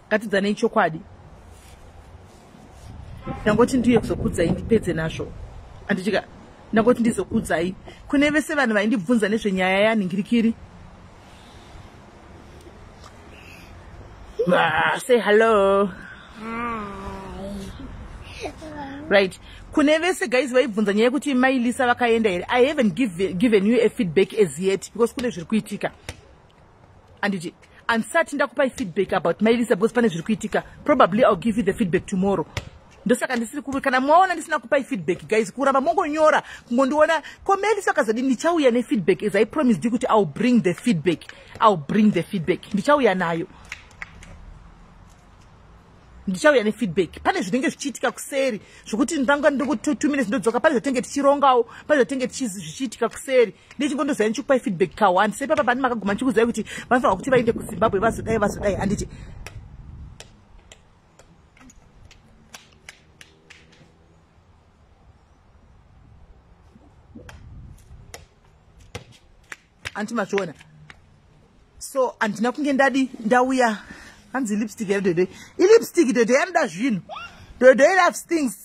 Speaker 1: Ngatiudzanei chokwadi. Ndangoti ndiye kuzokudzai, ndipedze nazvo, handitika? Ndangoti ndizokudzai kune vese vanhu vaindibvunza nezvenyaya yanhingirikiri. Ah, say hello. Right, kune vese guys vaibvunza nyaya yekuti Mailisa vakaenda here, I haven't given you a feedback as yet because kune zviri kuitika, anditi? Handisati ndakupai feedback about Mailisa because pane zviri kuitika. Probably I'll give you the feedback tomorrow. Ndosaka ndisiri kuvi kana maona ndisina kupai feedback guys, kuramba mongonyora kungondiona komelisa akazadi. Ndichauya nefeedback as I promised you kuti I'll bring the feedback. I'll bring the feedback. Ndichauya nayo, ndichauya nefeedback. Pane zvinenge zvichiitika kuseri zvokuti ndanga ndikuti 2 minutes ndodzoka. Pane zvatenge tichirongawo, pane zvatenge zvichiitika kuseri. Ndichingondoziva ndichikupai feedback ka1 sepapa pani makaguma ndichikuzivai kuti vanofanira kuti vaende kuZimbabwe, vazodai, vazodai, handiti? Hanti mazviona? So handina kunge ndadi ndauya. Hanzi lipstick here Dodoi? Ilipstick. Dodoi anoda zvinhu. Dodoi loves things.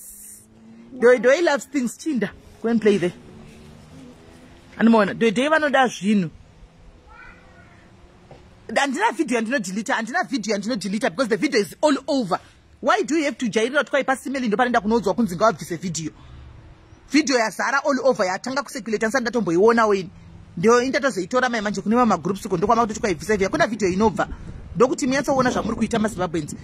Speaker 1: Dodoi loves things. Chinda, go and play there. Andimaona, Dodoi vanoda zvinhu. Handina vhidhiyo yandinodeleta, handina vhidhiyo yandinodeleta, because the video is all over. Why do you have to jairira kuti kwai pasimeli ndo panoenda kunoudzwa kunzi ngavabvise vhidhiyo? Vhidhiyo yazara all over, yatanga kucirculata ndisati ndatomboionawo ini. Ndio indatozoitora mai manje kune mamagroups uko, ndokwama kutoti kwaibvisa vhiya. Kuna vhidhiyo inobva, ndokuti munyatsoona zvamuri kuita maZimbabweans.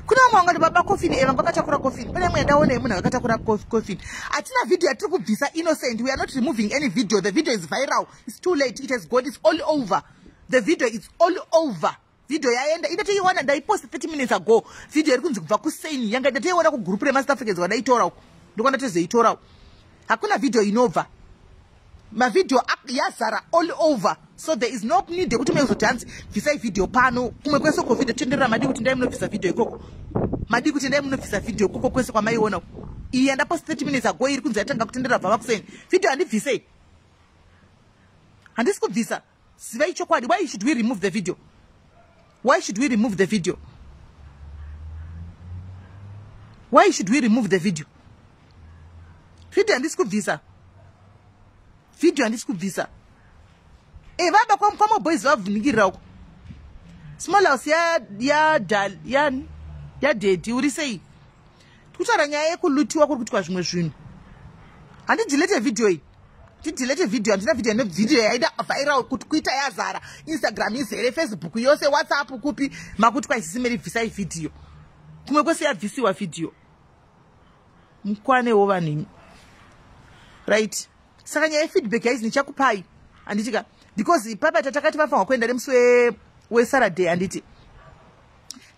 Speaker 1: Kuna vamwe vangati baba coffin, e vanga vakatakura coffin. Pane imwe yandaona yemunhu akatakura coffin. Hatina vhidhiyo yatiri kubvisa, Innocent. We are not removing any video. The video is viral. It's too late. It has got, it's all over. The video is all over. Video yaenda, indatoiona, ndaiposta 30 minutes ago. Video iri kunzi kubva kuseni yanga ndatoiona kugurupu remaSouth Africans vandaitora uko, ndokwandatozoitora. Hakuna video inobva. Mavhidhiyo yazara all over, so there is no need yekuti muezoti hanzi bvisai vhidhiyo pano. Kumwe kwese uko vhidhiyo tenderera. Madi kuti ndai munobvisa vhidhiyo ikoko? Madi kuti ndai munobvisa vhidhiyo ikoko kwese kwamaiona? Iyi yandapost 30 minutes ago iri kunzi yatanga kutenderera bva vakuseni. Vhidhiyo handibvisei, handisi kubvisa. Zivai chokwadi. Why should we remove the video? Why should we remove the video? Why should we remove the video? Vhidhiyo handisi kubvisa, vhidhiyo handisi kubvisa. E vaba kwamoboys vavhunikirira uko. Small house yadhedhi, uri sei? Tikutaura nyaya yekulootiwa kuri kuitwa zvimwe zvinhu. Handidelete vhidhiyo iyi, tidelete vhidhiyo. Handina vhidhiyo nevhidhiyo yaida viral kuti kuita yazara Instagram izere, Facebook yose, WhatsApp kupi, makuti kwaisisimeri bvisai vhidhiyo. Kumwe kwese yabvisiwa vhidhiyo. Mukwanewo vanhu, right? Saka nyaya yefeedback yaizi ndichakupai, handitika? Because papa tatakati vafanwa kuenda nemusi weSaturday, handiti?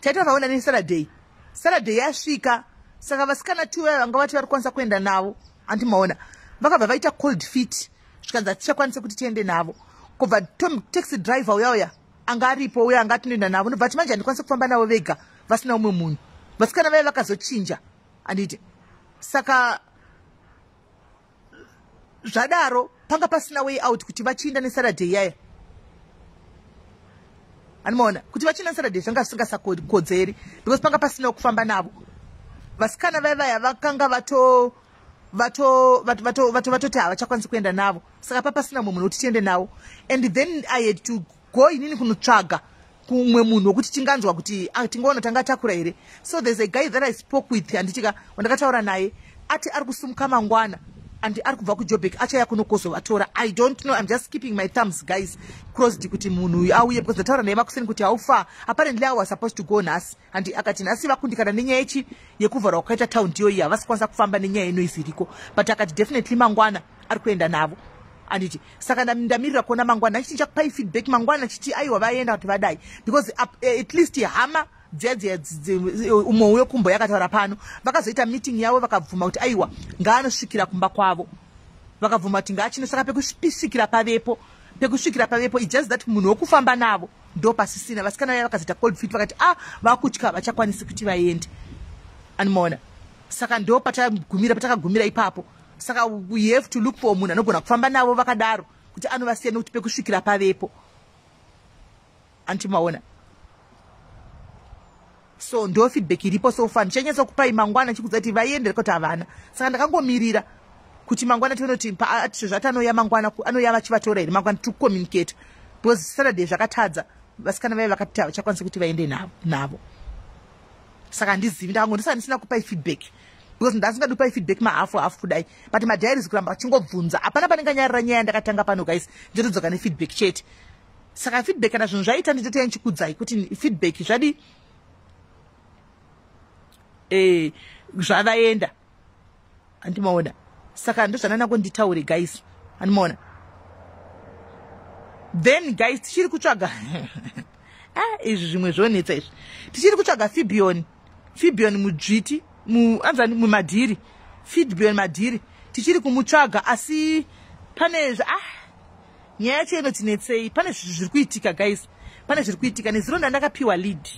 Speaker 1: Taiti vafaenda neSaturday. Saturday yasvika, saka vasikana two vaya vanga vati vari kukwanisa kuenda navo, handimaona, vakabva vaita cold feet, zvikanzi hatichakwanisa kuti tiende navo. Kubva taxi driver uya uya anga aripo uya anga atinoenda navo, ndobva ti manje handikwanisi kufamba navo vega vasina umwe munhu. Vasikana vaya vakazochinja, handiti? Saka zvadaro panga pasina way out kuti vachiinda neSaturday yaya, andimaona? Kuti vachiinda neSaturday zvanga zvisingasakodzeri because panga pasina kufamba navo. Vasikana vaya vaya vakanga vato vatoti havachakwanisi kuenda navo, saka papasina mumwe munhu wekuti tiende navo. And then I had to go inini kunotsvaga kumwe munhu wekuti tinganzwa kuti, ah, tingaona tangatakura here. So there's a guy that I spoke with, handitika, wandakataura naye, ati ari kusumuka mangwana and ari kubva kuJobek, achauya kunokozovatora. I don't know, I'm just keeping my thumbs, guys, crossed kuti munhu uyu auye, because ndataura naye makuseni kuti how far. Apparently I was supposed to go nhasi, and akati nhasi vakundikana nenyaya yechi yekuvharwa kwakaita taundi iyoyi, havasi kwanisa kufamba nenyaya yenoise iriko, but akati definitely mangwana ari kuenda navo, anditi? Saka ndamirira kuona mangwana achiti ndichakupai feedback mangwana, chiti aiwa vaenda kuti vadai, because at least hama dziya dziya umwe wekumbo yakataura pano, vakazoita meeting yavo, vakabvuma kuti aiwa ngaanosvikira kumba kwavo. Vakabvuma kuti ngaachino, saka pekusvikira pavepo, pekusvikira pavepo. It's just that munhu wokufamba navo ndo pasisina. Vasikana vaya vakazoita cold feet, vakati ah, vakutya, vachakwanisi kuti vaende, animaona? Saka ndo patagumira, patakagumira ipapo. Saka we have to look for munhu anogona kufamba navo vakadaro kuti anovasiya, nekuti pekusvikira pavepo, antimaona? So ndo feedback iripo so far. Ndichanyatsa kupai mangwana chikudza kuti vaendere kuti havana. Saka ndakangomirira kuti mangwana tione kuti zvati anouya mangwana, anouya vachivatora here mangwana. Tiri kucommunicate because Saturday zvakatadza, vasikana vaiva vakati havachakwanisi kuti vaende navo. Saka handizivi, ndakangondisaka ndisina kupai feedback because ndasingadi kupai feedback mahafu hafu kudai, but madiaries kuramba vachingobvunza, hapana panenganyarira nyaya ndakatanga pano, guys. Ndotodzoka nefeedback chete. Saka feedback, kana zvinhu zvaita, nditotoya ndichikudzai kuti feedback zvadi zvavaenda, handimaona? Saka ndozvananako nditaure, guys, handimaona? Then guys, tichiri kutsvaga, ah, izvi zvimwe zvonetsa izvi. Tichiri kutsvaga Fibion, Fibion Mudzviti, anzani muMadhiri, Fibion Madhiri, tichiri kumutsvaga. Asi pane ah, nyaya yacho inotinetsei. Pane zviri kuitika, guys, pane zviri kuitika. Nezuro ndandakapiwa lead,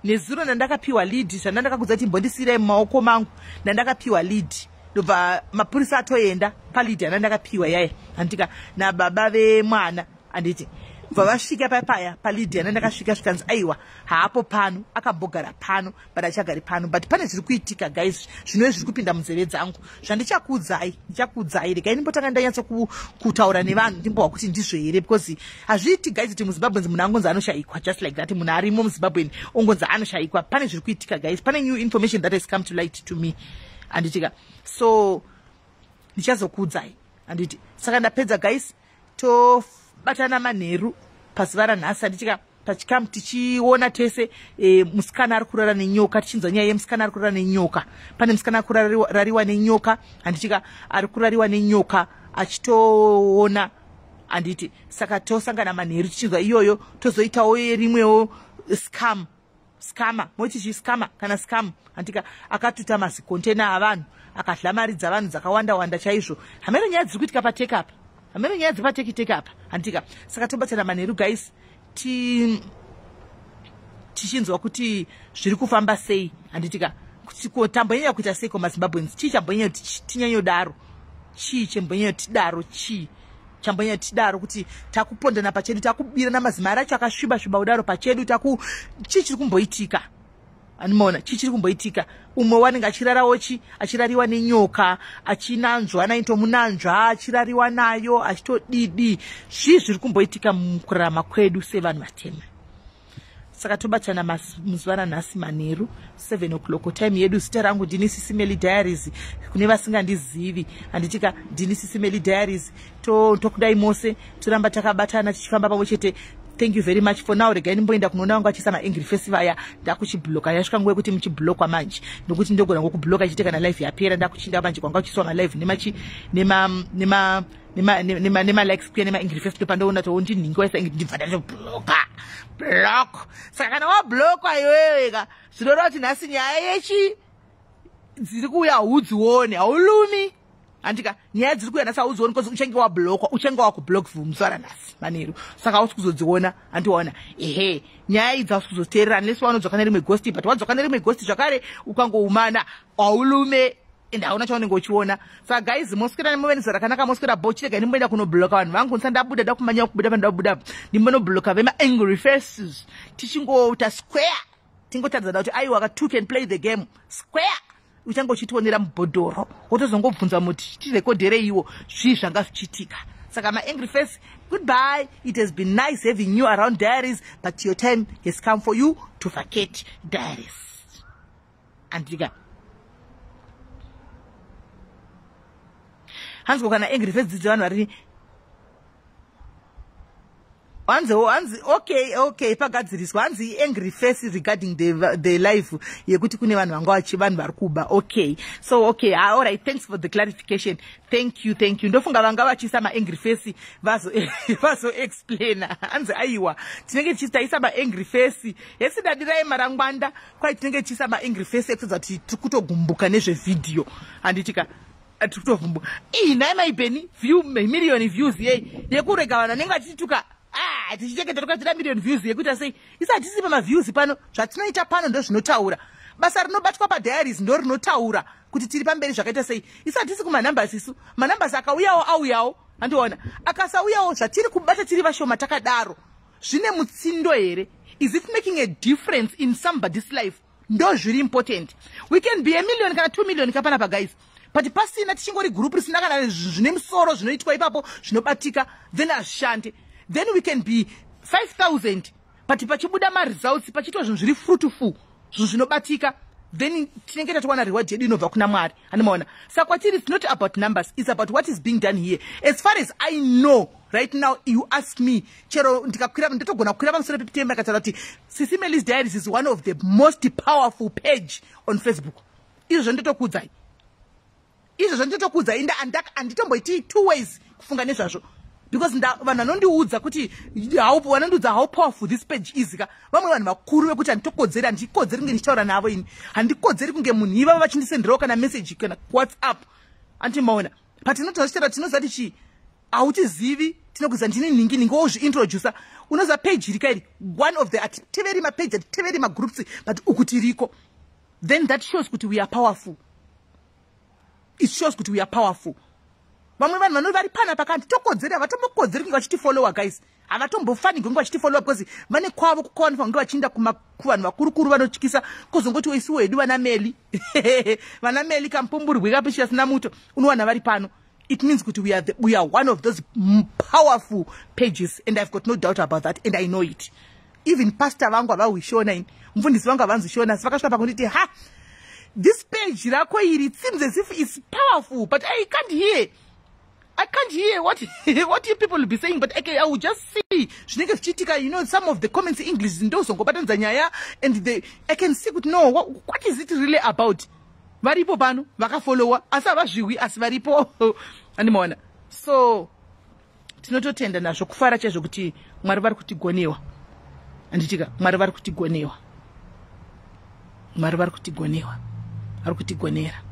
Speaker 1: nezuro ndandakapiwa lead, zvandandakakudza kuti mbondisiyirai mumaoko mangu, ndandakapiwa lead, ndobva mapurisa atoenda palead yandandakapiwa yaya, handika, nababa vemwana. Handiti bva vasvika papaya paLydia nandakasvika, zvikanzi aiwa, haapo pano, akambogara pano but achagari pano. But pane zviri kuitika, guys, zvinove zviri kupinda munzeve dzangu zvandichakuudzai. Ndichakuudzai, regai ndimbotanga ndanyatso kutaura nevanhu, ndimbohwa kuti ndizvo here, because hazviiti, guys, kuti muZimbabwe munhu angonzi anoshayikwa just like that. Munhu arimo muZimbabweni ongonzi anoshayikwa. Pane zviri kuitika, guys, pane new information that has come to light to me, handitika? So ndichazokuudzai, handiti? Saka ndapedza, guys. Tobatana manheru pazuva ranhasi, handitika? Pachikamu tichiona tese musikana ari kurara nenyoka, tichinzwa nyaya yemusikana ari kurara nenyoka. Pane musikana ari kurariwa nenyoka, handitika? Ari kurariwa nenyoka achitoona, handiti? Saka tosangana manheru tichinzwa iyoyo. Tozoitawo rimwewo scam, scammer, moti chi scammer kana scam, handika? Akatuta mazikontena avanhu, akadla mari dzavanhu dzakawanda wanda chaizvo. Hameno nyaya dziri kuitika pateki apa, hameno nyaya dzepateki teki apa, handika? Saka tobatsana manheru, guys, tichinzwa kuti zviri kufamba sei, handitika? Tambonyanya kuita sei kumaZimbabweans? Chii chambonyanya tinyanyodaro? Chii chembonyanya tidaro? Chii chambonyanya tidaro kuti takupondana pachedu, takubirana mazimari acho akasviba sviba kudaro pachedu? Taku chii chiri kumboitika? Animaona chii chiri kumboitika? Umwe wanenge achirarawo chi achirariwa nenyoka, achinanzwa naitomunanzva, achirariwa nayo, achitodidi. Zvii zviri kumboitika mukurarama kwedu sevanhu vatema? Saka tobatana muzuva ranhasi manheru, 7 o'clock time yedu. Zita rangu ndini Sisimeli Diaries, kune vasingandizivi, handitika? Ndini Sisimeli Diaries. Tokudai mose, toramba takabatana tichifamba pamwe chete. Thank you very much for now. Regai ndimboenda kunoona vangu vachiisa maangry face vaya. Ndakuchibloka. Yasvika nguva yekuti muchiblokwa manje, nokuti ndogona ngokubloka chete kana live yapera. Ndakuchinda manje kwanga kuchiiswa malive nemachi nema nema nemalikes kuya nemaangry face. Ndopandoona to ndinhingi waisa angry, ndibva ndatobloka, block. Saka kana wablokwa iwewe ka, zvinoreva kuti nhasi nyaya yechi dziri kuuya haudzione, haulumi, handika? Nyaya dziri kuuya nhasi haudzioni because uchange wablokwa, uchange wakublock muzuva ranhasi manheru. Saka hausi kuzodziona, handiona? Ehe, nyaya idzi hausi kuzoteerera unless wanodzoka nerimwe ghost. But wadzoka nerimwe ghost zvakare, ukangoumana haulume ende hauna chaunenge uchiona. Saka guys, moswera muve nezuva rakanaka, moswera bo. Chirega ndimboenda kunobloka vanhu vangu ndisati ndabuda. Da kumanya kubuda pandabuda, ndimbonobloka vemaangry faces, tichingoita square, tingotaridzana kuti aiwa ka, two can play the game square. Uchange uchitionera mubhodhoro, wotozongobvunza muti tirekodhereiwo zvii zvanga zvichiitika. Saka maangry face, goodbye. It has been nice having you around Diaries, but your time has come for you to vacate Diaries, andika? Hanzi kana angry face dzidzi vanhu vari hanzi, hanzi okay, pagadziriswa. Hanzi angry face regarding the life yekuti kune vanhu vanga vachi vanhu vari kuba. Okay, so okay, ah, all right, thanks for the clarification. Thank you, thank you. Ndofunga vanga vachiisa maangry face vazoexplaina. Hanzi aiwa, tinenge tichitaisa maangry face esidadirai marangwanda kwai tinenge tichiisa maangry face ekuedza kuti tiri kutogumbuka nezvevhidhiyo, handitika? Tiri kutovhumbuka. Ii, nhai maibheni, view million views yei yekurega vanhu vanenge vachitituka? Ah, tichichengeta tukazvida million views yekuita sei? Isi hatisi pamaviews pano. Zvatinoita pano ndo zvinotaura. Basa rinobatwa paDiaries ndo rinotaura kuti tiri pamberi zvakaita sei. Isi hatisi kumanumbers. Isu manumbers akauyawo auyawo, handiona? Akasauyawo, zvatiri kubata tiri vashoma takadaro zvine mutsindo here? Is it making a difference in somebody's life? Ndo zviri important. We can be a million kana 2 million kapanapa, guys, but pasina, tichingori group risina kana zvine musoro zvinoitwa ipapo zvinobatika, then hazvishande. Then we can be 5000, but pachibuda maresults, pachiitwa zvinhu zviri fruitful, zvinhu zvinobatika, then tinenge tatowana reward yedu inobva kuna Mwari, handimaona? Saka kwatiri it's not about numbers, it's about what is being done here. As far as I know right now, you ask me, chero ndikakwira, ndotogona kukwira pamusoro pepitema ikataura kuti Sisimelis Diaries is one of the most powerful page on Facebook. Izvozvo ndotokuudzai, izvozvo nditokuudzai. Handitomboiti two ways kufunga nezvazvo, because vanhu vanondiudza kuti vanondiudza how powerful this page is ka, vamwe vanhu vakuru vekuti handitokodzeri, handikodzeri kunge ndichitaura navo ini, handikodzeri kunge munhu ivavo vachindisenderawo kana message kana WhatsApp, andimaona? Patinotozvitaura, tinoziva kuti chii, hautizivi, tinokuziva ndini nhingi nhingi, wozviintrodusa. Unoziva page iri kairi one of the, hatiteveri mapage, hatiteveri magroups, but uku tiriko. Then that shows kuti we are powerful. It shows kuti we are powerful. Vamwe vanhu vanori vari pana pakati tokodzeri, havatombokodzeri kunge vachitifollowa, guys. Havatombofanirwi kunge vachitifollowa because vane kwavo kukawanofanira kunge vachiinda kuvanhu vakurukuru vanotyisa. Kozongoti isuwo hedu vana Meli, vana Meli kamupumburwi kapishi asina muto, unowana vari pano. It means kuti we are one of those powerful pages, and I've got no doubt about that, and I know it. Even pastor vangu havahwishona ini, mufundisi vangu havanzishona, asi vakasvika pakunditi, "Ha, this page rako iri, it seems as if it's powerful, but I can't hear what you people will be saying, but okay, I will just see zvinenge zvichiitika." Some of the comments, English, ndozongobatanidza nyaya, and I can see kuti no, what is it really about? Varipo pano vakafollowa, asi havazviwi, asi varipo, andimaona. So tinototenda nazvo, kufara chaizvo kuti Mwari vari kutigonewa, handitika? Mwari vari kutigonewa, Mwari vari kutigonewa, vari kutigonera.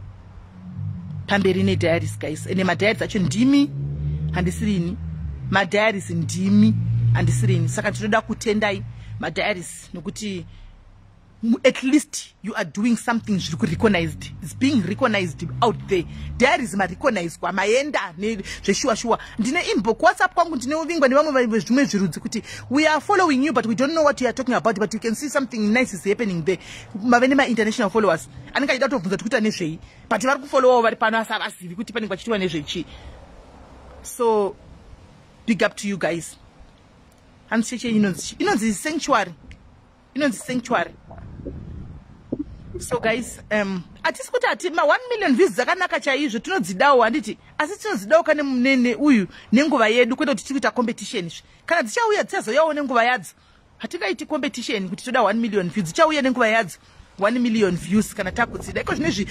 Speaker 1: Pamberi nediaries, guys. Ende madiaries acho ndimi, handisirini. Madiaries ndimi, handisirini. Saka tinoda kutendai, madiaries, nokuti at least you are doing something zviri kurecognized. It's being recognized out there. Diaries marecognizwa, maenda zveshuwa shuwa. Ndine inbox, WhatsApp kwangu, ndine uvingwa nevamwe zvimwe zvirudzi kuti, "We are following you, but we don't know what you are talking about, but you can see something nice is happening there." Mave nemainternational followers anenge achida kutobvunza kuti kuita nezvei, but vari kufollowawo vari pano, asi havazivi kuti panenge vachitiwa nezvechii. So big up to you guys. Hanzi cheche inonzi Sanctuary, inonzi Sanctuary. So guys, hatisi kuti hati ma 1 million views dzakanaka chaizvo, tinodzidawo, handiti? Asi tinodzidawo kane munene uyu nenguva yedu, kwete kuti tiri kuita competition. Izvi kana dzichauya, dzichazouyawo nenguva yadzo. Hatingaiti competition kuti toda 1 million views. Dzichauya nenguva yadzo, 1 million views, kana takudzida. Iko zvinezvi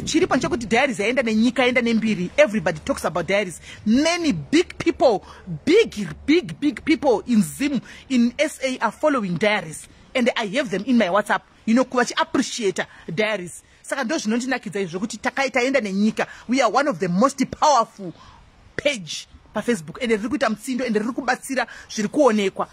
Speaker 1: chiripo ndechekuti Diaries yaenda nenyika, yaenda nembiri. Everybody talks about Diaries. Many big people, big, big, big people in Zim, in SA, are following Diaries, and I have them in my WhatsApp, vachiappreciata Diaries. Saka ndo zvinondinakidza izvo kuti taenda nenyika. We are one of the most powerful page paFacebook, ende riri kuita mutsindo, ende riri kubatsira, zviri kuonekwa,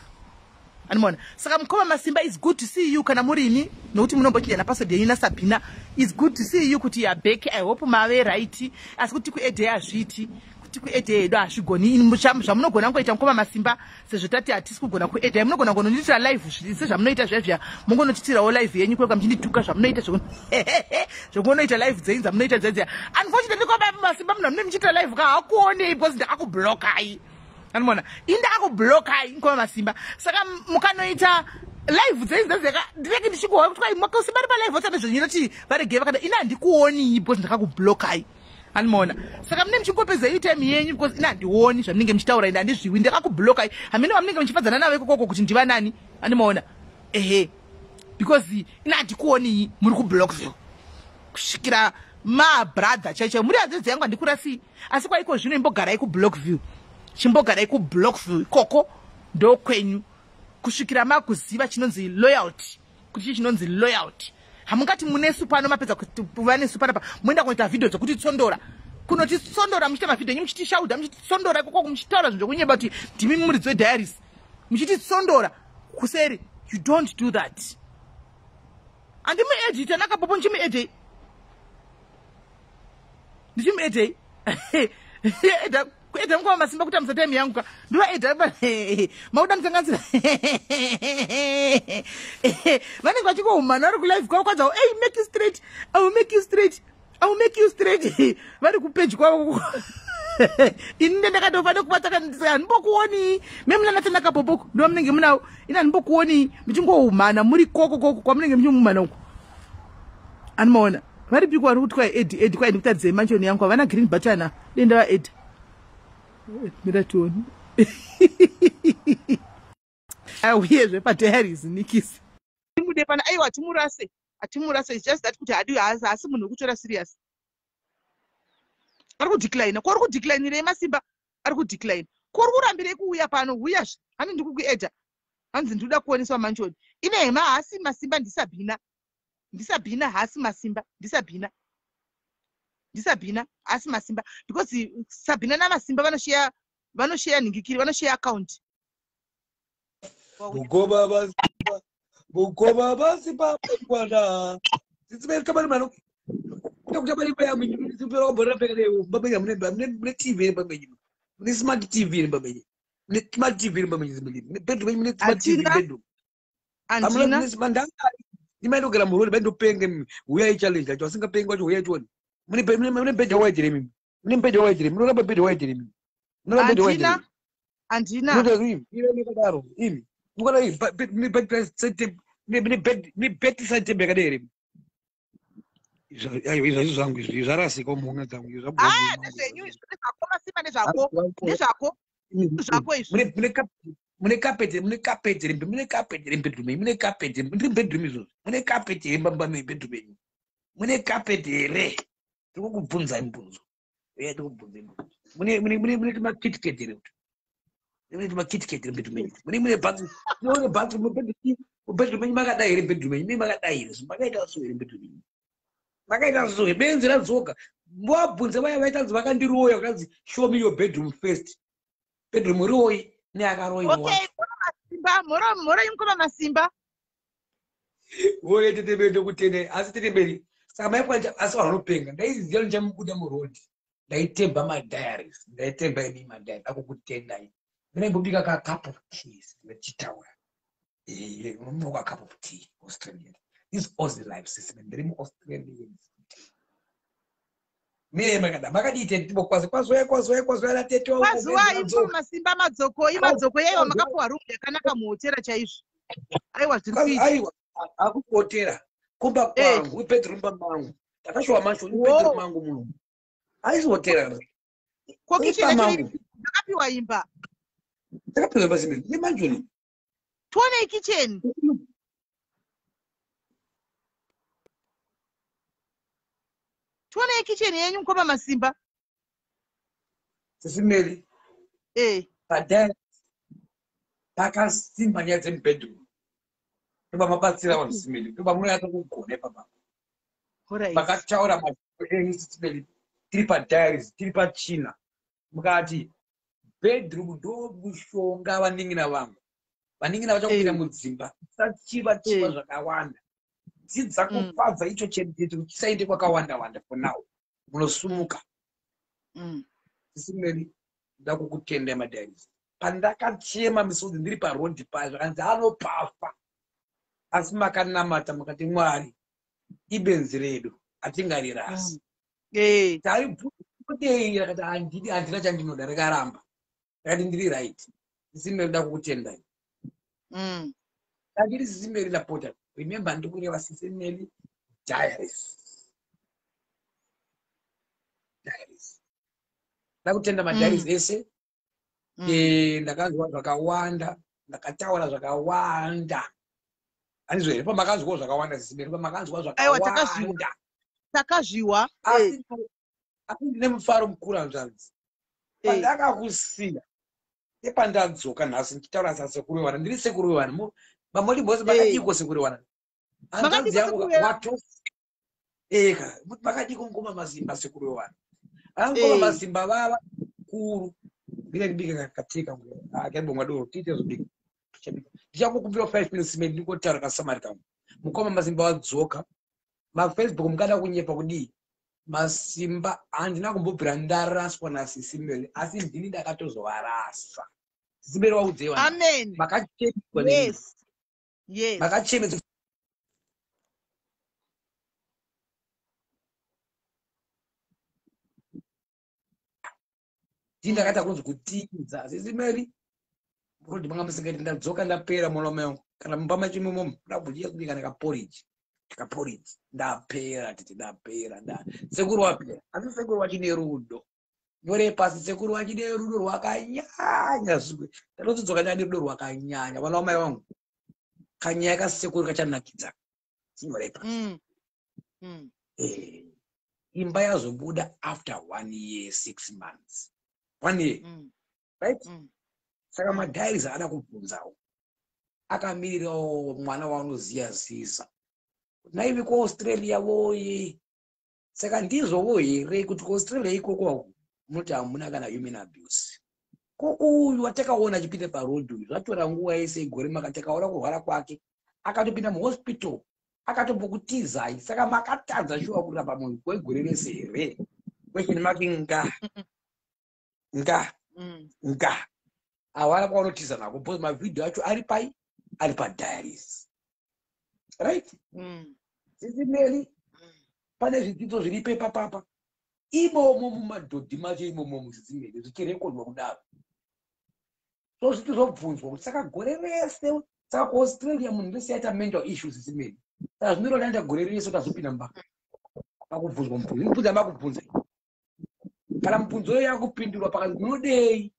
Speaker 1: animona. Saka mukoma Masimba, is good to see you kana murini, nokuti munombochinja napassword yenyu naSabhina. Is good to see you kuti you are back. I hope mave right. Asi kuti kuedhe hazviiti, kuti kuedhe hedu hazvigoni. Zvamunogona kungoita, mukoma Masimba, sezvo tati hatisi kugona kuedha, munogona kunonditira live sezvamunoita zviya zviya. Mungonotitirawo live yenyu kweka muchindituka, zvamunoita zvokunoita live dzenyu dzamunoita dzedziya. Unfortunately, koma Masimba, munhu amunee muchiitira live ka hakuonei because ndakakublokai, animona. Ini ndakakublokai, mukoma Masimba. Saka mukanoita live dzenyu dzedzeka, ndinenge ndichikuona kuti kwai Masimba ari palive otsane zvenyinoti varege vakada. Ini handikuonii because ndakakublokai, animaona. Saka mune muchingopedza iyi time yenyu because ini handioni zvamunenge muchitaura, ende handizviwi, ndakakublokai. Hamene vamunenge muchifadzana navo ikokoko kuti ndivanani, animaona. Ehe, because ini handikuonii, muri kuBlockville kusvikira mabrother chaichai. Muri hadzidzi yangu, handikurasii, asi kwaiko zvino imbogarai kuBlockville, chimbogarai kuBlockville ikoko, ndokwenyu, kusvikira makuziva chinonzi loyalty, kuti chii chinonzi loyalty. Hamungati munesu pano, mapedza kuva nesu panapa, moenda kunoita vhidhio dzokutitsondora, kunotitsondora, muchiita mavhidhio enyu muchitishauda, muchititsondora ikoko, muchitaura zvinhu zvokunyeba kuti ndimi muridzi wediaries, muchititsondora kuseri. You don't do that. Handimuedita nakapopo, ndichimuedhei, ndichimuedhei eda kuedha mukoma Masimba kuti amusa time yangu ka ndivaedha mauda ndikanganisira. Vanenge vachingohumana vari kulive kwavo kwanza, "Hey, make you straight, I will make you straight, I will make you straight." Vari kupeji kwavo. Ini ndendakatofa nekubata, handimbokuonii memuna natsanakapopoko, ndo munenge munawo. Ini handimbokuonii, muchingohumana muri koko koko kwamunenge muchihumana uko, animaona. Varipiko vari kuti kwai edi edi kwai ndikutaridzei manchoni yangu, havana green button, denda vaedha mira tioni auyezve padiaries nikisi timude pana. Aiwa, hatimurase, hatimurase. It's just that kuti hadi, haasi munhu wekutora serious. Ari kudeclina. Ko uri kudeclinirei, Masimba? Ari kudeclina. Ko uri kurambirei kuuya pano? Uyazve hani ndikukuedha, hanzi ndinoda kuoneswa manchoni ine hema. Haasi Masimba, ndiSabhina, ndiSabhina. Haasi Masimba, ndiSabhina, ndiSabhina. Haasi Masimba because Sabhina naMasimba vanosheya, vanosheya nhingikiri, vanosheya account.
Speaker 2: Mukoma Masimba, mukoma Masimba, mangwana. Tsitsi mano. Kutamba imba yangu bhora peka mune TV here pamenyu? Mune smart TV here pamenyu? Mune smart TV here pamenyu? Mune bedroom, mune smart TV bedroom.
Speaker 1: Andina.
Speaker 2: Ndimaindogara murori vaindopenga huyai challenge acho asingapengi wacho huyai tione. Mune mune bed white here mimi? Mune bed white here? Munoramba bed white here mimi? Munoramba bed white here?
Speaker 1: Andina.
Speaker 2: Andina. Imi imi. Mukada imi bed bed mune bed mune bed side table yakadai here? Izvo izvo zvangu izvi zvarasika muhomwe dzangu izvi
Speaker 1: zvabuda. Ah, ndezvenyu izvi ndezvako Masimba ndezvako. Ndezvako. Zvako izvi.
Speaker 2: Mune carpet, mune carpet here? Mune carpet here bedroom? Mune carpet ndiri bedroom izvozvo. Mune carpet here mumba bedroom yenyu? Mune carpet here? Ndiri kukubvunzai mubvunzo. Uye ndiri kukubvunzai mubvunzo. Mune mune mune mune tumakitkat here kuti? Mune tumakitkat here bedroom yenyu? Mune mune bathroom, mune bathroom bedroom bedroom yenyu makadai here bedroom yenyu? Mune makadai here? Makaita so here bedroom yenyu? Makaita so here? Benzi radzoka. Wabvunze vaya vaitanzi vakandiroya vakanzi show me your bedroom first. Bedroom royi neakaroyiwa.
Speaker 1: Okay, Masimba, mhoro mhoro imukoma Masimba.
Speaker 2: Oye tete Meri ndokutendai asi tete Meri saka maikwanisa asi vanhu vanopenga ndaiziva ndichamubuda muroad ndaitemba madiaries ndaitemba imi madiaries akukutendai ndaimbobika ka cup of tea ndichitaura unomuka cup of tea Australian this Aussie life system ndiri muAustralian mire makada makadii tete timbokwazi kwaziwai kwaziwai kwaziwai natete
Speaker 1: wangu Kwaziwai mukoma Masimba madzokoi madzokoi aiwa makapuwa room yakanaka muhotera chaizvo. Aiwa zviri kuita.
Speaker 2: Aiwa akuhotera kumba kwangu ibedroom mangu ndakashuwa mansion ibedroom mangu muno haisi hotera.
Speaker 1: Ko kitchen yacho ndakapiwa imba.
Speaker 2: Ndakapiwa imba simbe nemansion.
Speaker 1: Tione kitchen. Tione kitchen yenyu mukoma Masimba.
Speaker 2: Sisi Meri. Padai pakasimba nyaya dzemubedroom. Ndoba mabatsira vanhu Sisi Meri. Ndoba munonyatsa kugona ipapa. Makataura mashoko enyu Sisi Meri. Tiri padiaries, tiri pachina. Mukati bedroom ndo mushonga vanin'ina vangu. Vanin'ina vachakupinda mudzimba. Usachiva chiva zvakawanda. Dzidza kufadza icho chedu chisaende kwakawanda wanda for now. Munosumuka. Sisi Meri ndakukutendai madiaries. Pandakachema misodzi ndiri paroad paya zvakanzi anopafa. Asi makanamata mukati Mwari ibenzi redu hatingarirasi. Taibvudei rakati handidi handina chandinoda rikaramba. Rakati ndiri right. Sisi Meri ndakukutendai. Ndandiri Sisi Meri ndapota. Remember ndikureva Sisi Meri diaries. Diaries. Ndakutenda madiaries ese. Ndakanzwa zvakawanda, ndakataura zvakawanda. Handizvo here? Pamakanzwawo zvakawanda Sisi Meri, pamakanzwa
Speaker 1: Aiwa
Speaker 2: zvakawanda.
Speaker 1: Takazviwa.
Speaker 2: Asi ndine mufaro mukuru hanzvadzi. Pandakakusiya nepandadzoka nhasi ndichitaura sasekuru wewana ndiri sekuru wewana mamodi bose makadiko sekuru wewana hanzvadzi yangu wato eka makadiko mukoma Masimba sekuru wewana mukoma Masimba vava kuru ndine ndibike katii kangu akaibonga doro tiite zobika ndichangokumbira 5 minutes maybe ndingotaura kasamari kangu mukoma Masimba wadzoka mafacebook mukada kunyepa kudii Masimba handina kumbobvira ndaraswa nasisi Meri asi ndini ndakatozovarasa. Sisi Meri waudzei
Speaker 1: vanhu Amen.
Speaker 2: Makachemedzwa
Speaker 1: neni. Yes. Yes.
Speaker 2: Makachemedzwa. Ndini ndakaita kunzi kutiza. Sisi Meri murodi manga musingaiti ndadzoka ndapera mwana wamai wangu kana mumba macho imomo ndabudya kubika nekaporridge kaporridge ndapera titi ndapera nda sekuru wapera asi sekuru wachine rudo nyore pasi sekuru wachine rudo rwakanyanya zvikwe ndatozodzoka ndane rudo rwakanyanya vana wamai vangu kanyaya kasekuru kachanakidza sinyore pasi imba yazobuda after 1 year 6 months 1 year right saka madiaries haana kubvunzawo akamirirawo mwana waanoziya ziza naivi kuAustralia voye saka ndizvowo here kuti kuAustralia ikoko munoti hamuna kana human abuse ko uyu watakaona achipinda paroad uyu zvatora nguva yese igore maka takaona kurwara kwake akatopinda muhospital. Akatombokutizai, saka makatadza shuwa kurapa munhu kwegore rese here? Question mark. Nga nga nga havana kwaunotiza nako, because mavhidhio acho ari pai? Ari padiaries, right? Sisi Meli, pane zvidzidzo zviri pepapapa imomo mumadhodhi macho imomo, musisi Meli, zvichirekodwa kudaro. So zvichizobvunzwa kuti saka gore rese, saka kuAustralia munhu wese aita mental issues, sisi Meli, saka zvinoreva ndaita gore rese utazopinda mumba pakubvunzwa mubvunzo. Mubvunzo yamakubvunza, kana mubvunzo iyo yakupindurwa, pakanzi munodei,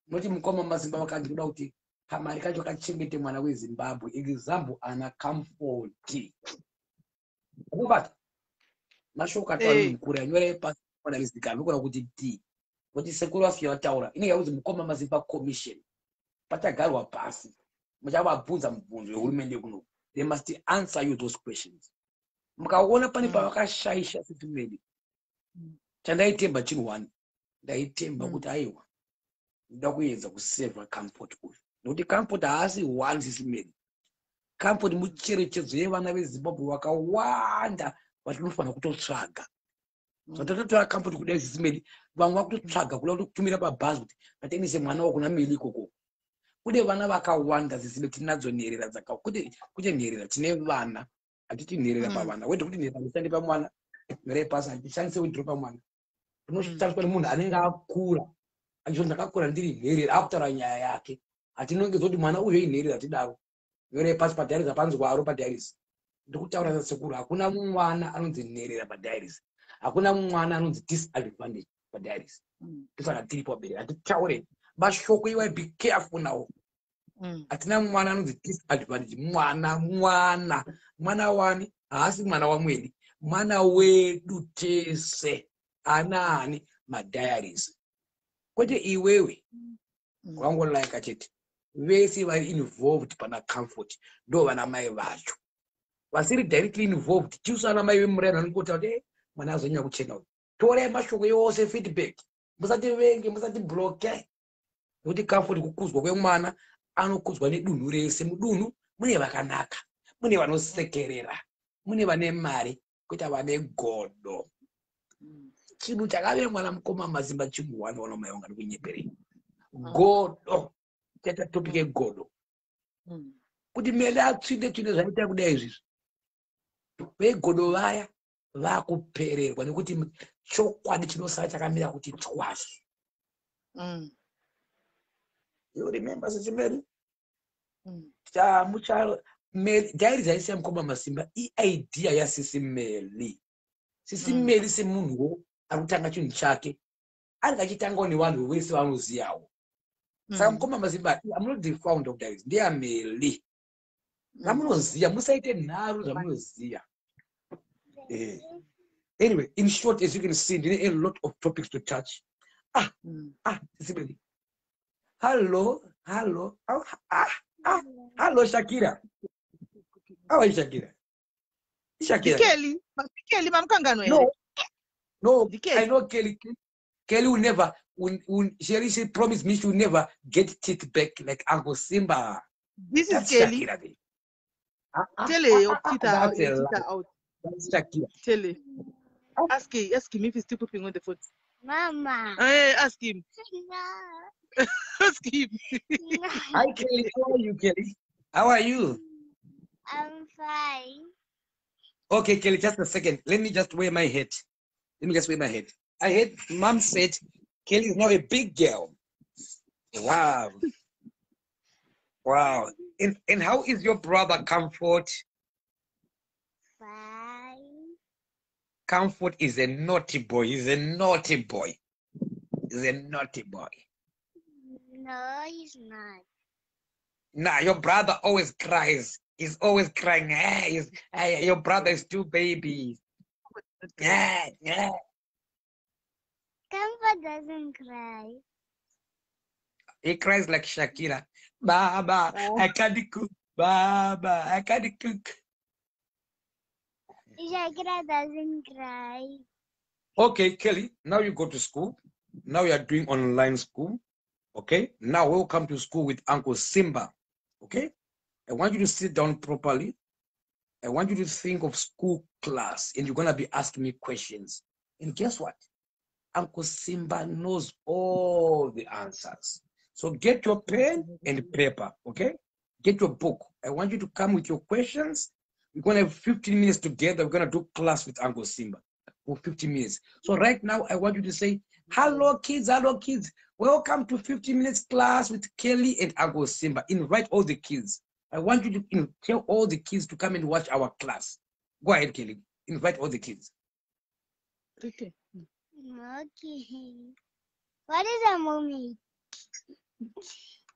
Speaker 2: munoti mukoma Masimba vakanzi kuda kuti kamari kacho kachengete mwana weZimbabwe. Example, ana Comfort. Akubata mashoko ataura mukuru anyorei pasi pana rizikana nokona kuti d kuti sekuru vasiya vataura inenge yakuti mukoma Masimba commission. Pachagarwa pasi, muchavabvunza mubvunzo wehurumende kuno. They must answer you those questions. Mukaona pane pavakashaisha, sisi Meli, chandaitemba chinhu one, ndaitemba kuti aiwa, ndoda kuedza kusevha Comfort uyu, nekuti Comfort haasi one, sisi Meli. Comfort mucherechedzo yevana veZimbabwe vakawanda vatinofanira kutotsvaga. Zvatototora Comfort kudai, sisi Meli, vamwe vakutotsvaga kuda kutotumira pabhazi kuti vatengese mwana wakuna Meli ikoko. Kune vana vakawanda, sisi Meli, tinadzo nherera dzaka kute nherera, tine vana. Hatiti nherera pavana wede kuti nherera haishandi pamwana. Nherera pasi hatishandise withdraw pamwana. Rinoshandiswa nemunhu anenge akura achizoti ndakakura ndiri nherera, akutaura nyaya yake. Hatinongedza kuti mwana uyo inherera, tidaro. Nyorei pasi padiaries, apanzwaro padiaries. Ndikutaura sasekuru, hakuna mwana anonzi nherera padiaries, hakuna mwana anonzi disadvantage padiaries. Ndosaka tiripo vabereki, hatitaure mashoko iwai. Be careful nawo. Hatina mwana anonzi disadvantage. Mwana mwana, mwana wani? Haasi mwana wamweni, mwana wedu tese. Ana ani? Madiaries, kwete iwewe wangolaika chete. Vese vari involved pana Comfort ndo vana mai vacho. Vasiri directly involved, tisu ana mai vemuraini vanongota kuti "Eh, mwana azonyanya kuchena uyu." Torai mashoko yose, feedback. Musati venge, musati blocke, nekuti Comfort kukuzwa kwemwana anokudzwa nedunhu rese. Mudunhu mune vakanaka, mune vanosekerera, mune vane mari, kuita vane godo. Chinhu chakave mwana mukoma Mazimba chinhu wani wana mai wanga kunyeperei, godo. Chaita topic yegodo kuti Mele atsvinde tsvinde zvaita kudai izvizvi. Vegodo vaya vakupererwa nekuti chokwadi chinosara chakamira kuti twasu. You remember, sisi Mary? Chamucharo diary dzaisiya mukoma Masimba iidea yasisi Meli. Sisi Meli semunhuwo ari kutanga chinhu chake, anenge achitangawo nevanhu vese vanoziyawo. Saka mukoma Masimba, I'm not the founder of diaries, ndeyaMeli. Zvamunoziya, musaite nharo, zvamunoziya. Anyway, in short, as you can see, ndine a lot of topics to touch. Ah, ah, sisi Meli, hello, hello. Oh, ah, ah, hello Shakira. How are you, Shakira? Shakira.
Speaker 1: Kelly, Kelly, mamukangano here?
Speaker 2: No,
Speaker 1: Kelly.
Speaker 2: I know Kelly. Kelly will never, she promised me she will never get teeth back like Uncle Simba.
Speaker 1: This is
Speaker 2: That's
Speaker 1: Kelly.
Speaker 2: Shakira there. Ah, ah,
Speaker 1: Tell her your
Speaker 2: ah, ah,
Speaker 1: teeth are out.
Speaker 2: that's a
Speaker 1: Your teeth
Speaker 2: lie.
Speaker 1: are out.
Speaker 2: That's Shakira.
Speaker 1: Tell her. Ask him if he's still pooping on the phone.
Speaker 3: Mama.
Speaker 1: Hey, ask him.
Speaker 3: No.
Speaker 1: Ask him.
Speaker 3: No.
Speaker 2: Hi, Kelly. How are you, Kelly? How are you?
Speaker 3: I'm fine.
Speaker 2: Okay, Kelly, just a second. Let me just wear my hat. Let me just wear my hat. I heard Mom said Kelly is now a big girl. Wow. Wow. And how is your brother Comfort?
Speaker 3: Fine.
Speaker 2: Comfort is a naughty boy. He's a naughty boy. He's a naughty boy.
Speaker 3: No, he's not.
Speaker 2: Nah, your brother always cries. He's always crying. Hey, hey, your brother is too baby. Yeah.
Speaker 3: Comfort doesn't cry.
Speaker 2: He cries like Shakira. Baba,
Speaker 1: Oh.
Speaker 2: I can't cook. Baba, I can't cook.
Speaker 3: Shakira doesn't cry.
Speaker 2: Okay, Kelly, now you go to school. Now you are doing online school. Okay, now welcome to school with Uncle Simba. Okay, I want you to sit down properly. I want you to think of school class, and you're gonna be asking me questions. And guess what? Uncle Simba knows all the answers. So get your pen and paper, okay? Get your book. I want you to come with your questions. We're gonna have 15 minutes together. We're gonna do class with Uncle Simba for 15 minutes. So right now, I want you to say, hello, kids, hello, kids. Welcome to 15 minutes class with Kelly and Uncle Simba. Invite all the kids. I want you to tell all the kids to come and watch our class. Go ahead, Kelly. Invite all the kids.
Speaker 1: Okay.
Speaker 3: Okay. What is a mermaid?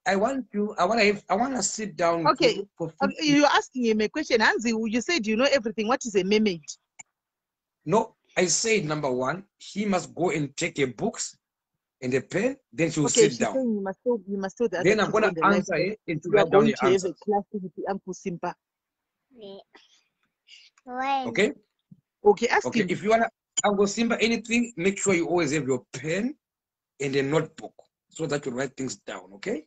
Speaker 2: I want to sit down with
Speaker 1: Okay.
Speaker 2: you for
Speaker 1: Okay, you're asking him a question. Hanzi, you said you know everything. What is a mermaid?
Speaker 2: No, I said number one, she must go and take her books and a pen, then she will
Speaker 1: Okay,
Speaker 2: sit
Speaker 1: she's
Speaker 2: down.
Speaker 1: saying you must tell the other
Speaker 2: Then I'm
Speaker 1: kids
Speaker 2: gonna
Speaker 1: on the live
Speaker 2: answer
Speaker 1: that
Speaker 2: it and to
Speaker 1: you are
Speaker 2: write down
Speaker 1: going
Speaker 2: the
Speaker 1: to have a
Speaker 2: answers.
Speaker 1: class with Uncle Simba.
Speaker 3: When?
Speaker 2: Okay?
Speaker 1: Okay, ask
Speaker 2: Okay.
Speaker 1: him.
Speaker 2: If you wanna Uncle Simba anything, make sure you always have your pen and a notebook so that you write things down, okay?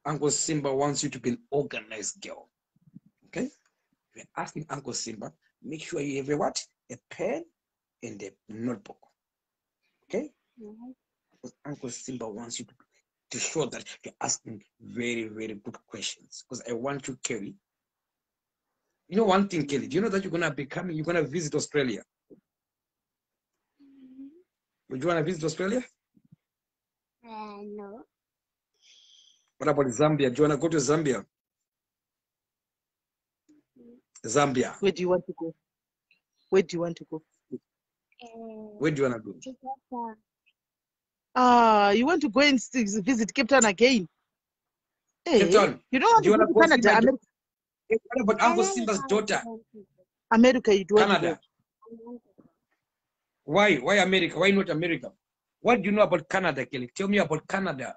Speaker 2: Uncle Simba wants you to be an organized girl. Okay? If you're asking Uncle Simba, make sure you have a what? A pen and a notebook. Okay? Because Uncle Simba wants you to show that you're asking very, very good questions. Because I want you, Kelly. You know one thing, Kelly, do you know that you're gonna be coming, you're gonna visit Australia? Would you wanna visit Australia?
Speaker 3: No.
Speaker 2: What about Zambia? Do you wanna go to Zambia? Zambia.
Speaker 1: Where do you want to go? Where do you want to go?
Speaker 2: Where do you wanna go?
Speaker 3: To Cape Town.
Speaker 1: You want to go and visit Cape Town again? Hey,
Speaker 2: Cape Town.
Speaker 1: You don't want
Speaker 2: Do you
Speaker 1: to go
Speaker 2: wanna
Speaker 1: to
Speaker 2: go see
Speaker 1: Canada,
Speaker 2: my
Speaker 1: America?
Speaker 2: What about Uncle Simba's daughter?
Speaker 1: America, you do want to go.
Speaker 2: Canada. Why? Why America? Why not America? What do you know about Canada, Kelly? Tell me about Canada.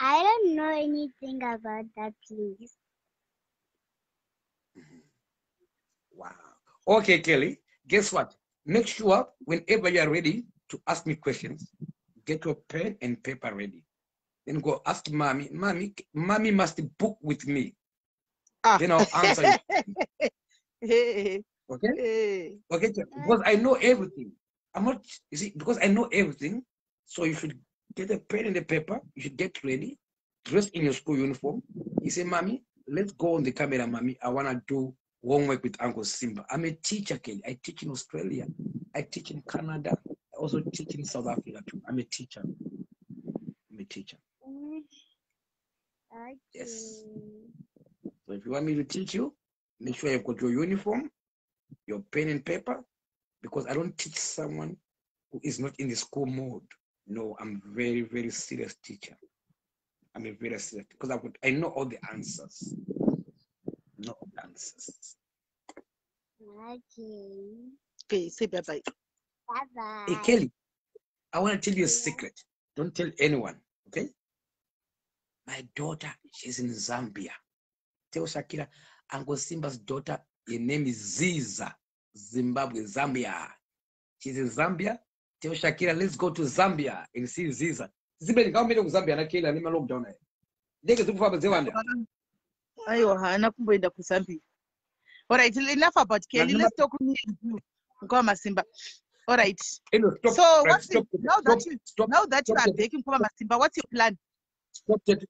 Speaker 3: I don't know anything about that place.
Speaker 2: Wow. Okay, Kelly. Guess what? Make sure whenever you are ready to ask me questions, get your pen and paper ready. Then go ask mommy. Mommy, mommy must book with me. Then I'll answer you.
Speaker 1: Hey,
Speaker 2: Okay?
Speaker 1: hey.
Speaker 2: Okay, because I know everything. I'm not, you see, because I know everything. So you should get a pen and a paper. You should get ready, dress in your school uniform. You say, Mommy, let's go on the camera, Mommy. I want to do homework with Uncle Simba. I'm a teacher, Kelly. I teach in Australia. I teach in Canada. I also teach in South Africa too. I'm a teacher. I'm a teacher.
Speaker 3: Okay.
Speaker 2: Yes. So if you want me to teach you, make sure you've got your uniform, your pen and paper, because I don't teach someone who is not in the school mode. No, I'm very, very serious teacher. I'm a very serious, because I know all the answers. Know all the answers.
Speaker 3: Okay.
Speaker 1: Okay, say bye-bye.
Speaker 3: Bye-bye.
Speaker 2: Hey, Kelly, I want to tell you a secret. Don't tell anyone, okay? My daughter, she's in Zambia. Tell Shakira, Uncle Simba's daughter, her name is Ziza, Zimbabwe, Zambia. She's in Zambia. Tell Shakira, let's go to Zambia and see Ziza. Zimbabwe, how many of Zambia na Kelly and lockdown? Ndege zikufamba dzewanda.
Speaker 1: Aiwa, haana kumboenda kuZambia. All right, enough about Kelly. Let's talk me and you. Mkoma Masimba. All right.
Speaker 2: Hello, stop,
Speaker 1: So
Speaker 2: right,
Speaker 1: what's
Speaker 2: stop,
Speaker 1: it, now that you
Speaker 2: stop,
Speaker 1: now that you
Speaker 2: stop,
Speaker 1: are back in Mkoma Masimba, what's your plan?
Speaker 2: Stop Tete.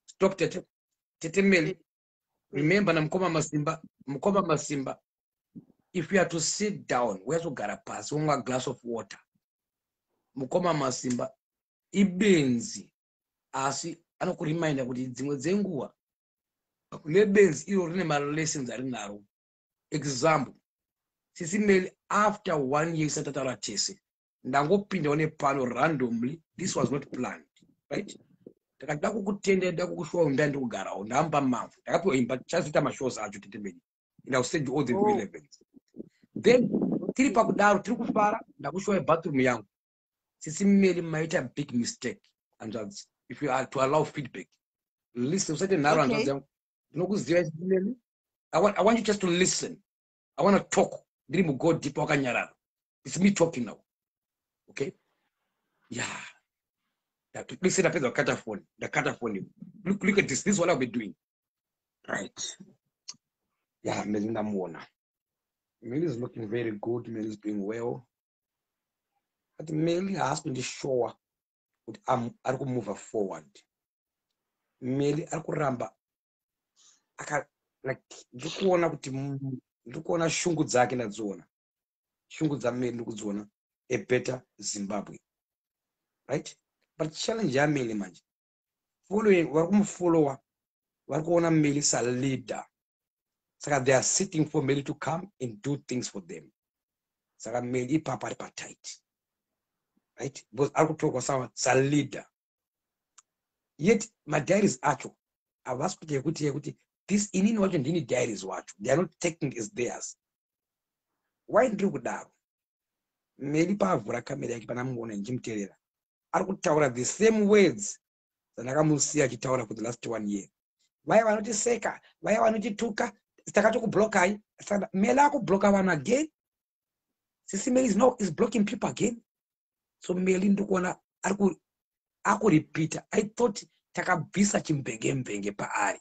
Speaker 2: Stop Tete. Tete Meli. Remember na Mkoma Masimba, Mkoma Masimba. If you are to sit down, we have to get a pass, one glass of water. Mkoma Masimba ibenzi asi anokureminda kuti dzimwe dzenguva nebenzi iro rine malessons arinaro. Example, Sisi Meli, after 1 year isati tese ndangopindawo nepano randomly. This was not planned, right? Ndakada kukutenda nda kukushowa imba yandikugarawo ndamba mavhu ndakapiwa imba tichazoita mashows acho Tete Meli, and I'll send you all the relevance. Then tiri pakudaro tiri kufara ndakushowa bathroom yangu. Sisi Meli maita big mistake hanzvadzi. If you are to allow feedback, listen. Usati nharo hanzvadzi yangu ndinokuziva Sisi Meli. I want you just to listen. I want to talk. Ndiri mugo deep wakanyarara. It's me talking now. Okay? Yeah. Listen, ndapedza kukata phone. Ndakata phone. Look at this. This is what I'll be doing. Right, yeah, Meli ndamuona. Meli is looking very good. Meli is doing well, but Meli haasi kundishowa kuti ari kumove forward. Meli ari kuramba aka like ndiri kuona kuti ndiri kuona shungu dzake. Ndadziona shungu dzaMeli, ndiri kudziona, a better Zimbabwe, right? But challenge yaMeli manje, following, vari kumufollowa vari kuona Meli saleader, saka they are sitting for Meli to come and do things for them. Saka Meli ipapo ari patight, right? Because ari kutorwa saleader, yet madiaries acho havasi kuita yekuti this inini wacho ndini diaries wacho. They are not taking as theirs. Why ndiri kudaro? Meli paavhura kamera yake, panamuona ndichimuteerera, ari kutaura the same words dzandakamusiya achitaura for the last one year. Vaya vanotiseka, vaya vanotituka, takatokublokai. Saka Meli akubloka vanhu again. Sisi Meli is, no, is blocking people again. So Meli ndikuona ari akuripita. I thought takabvisa chimvenge-mvenge paari.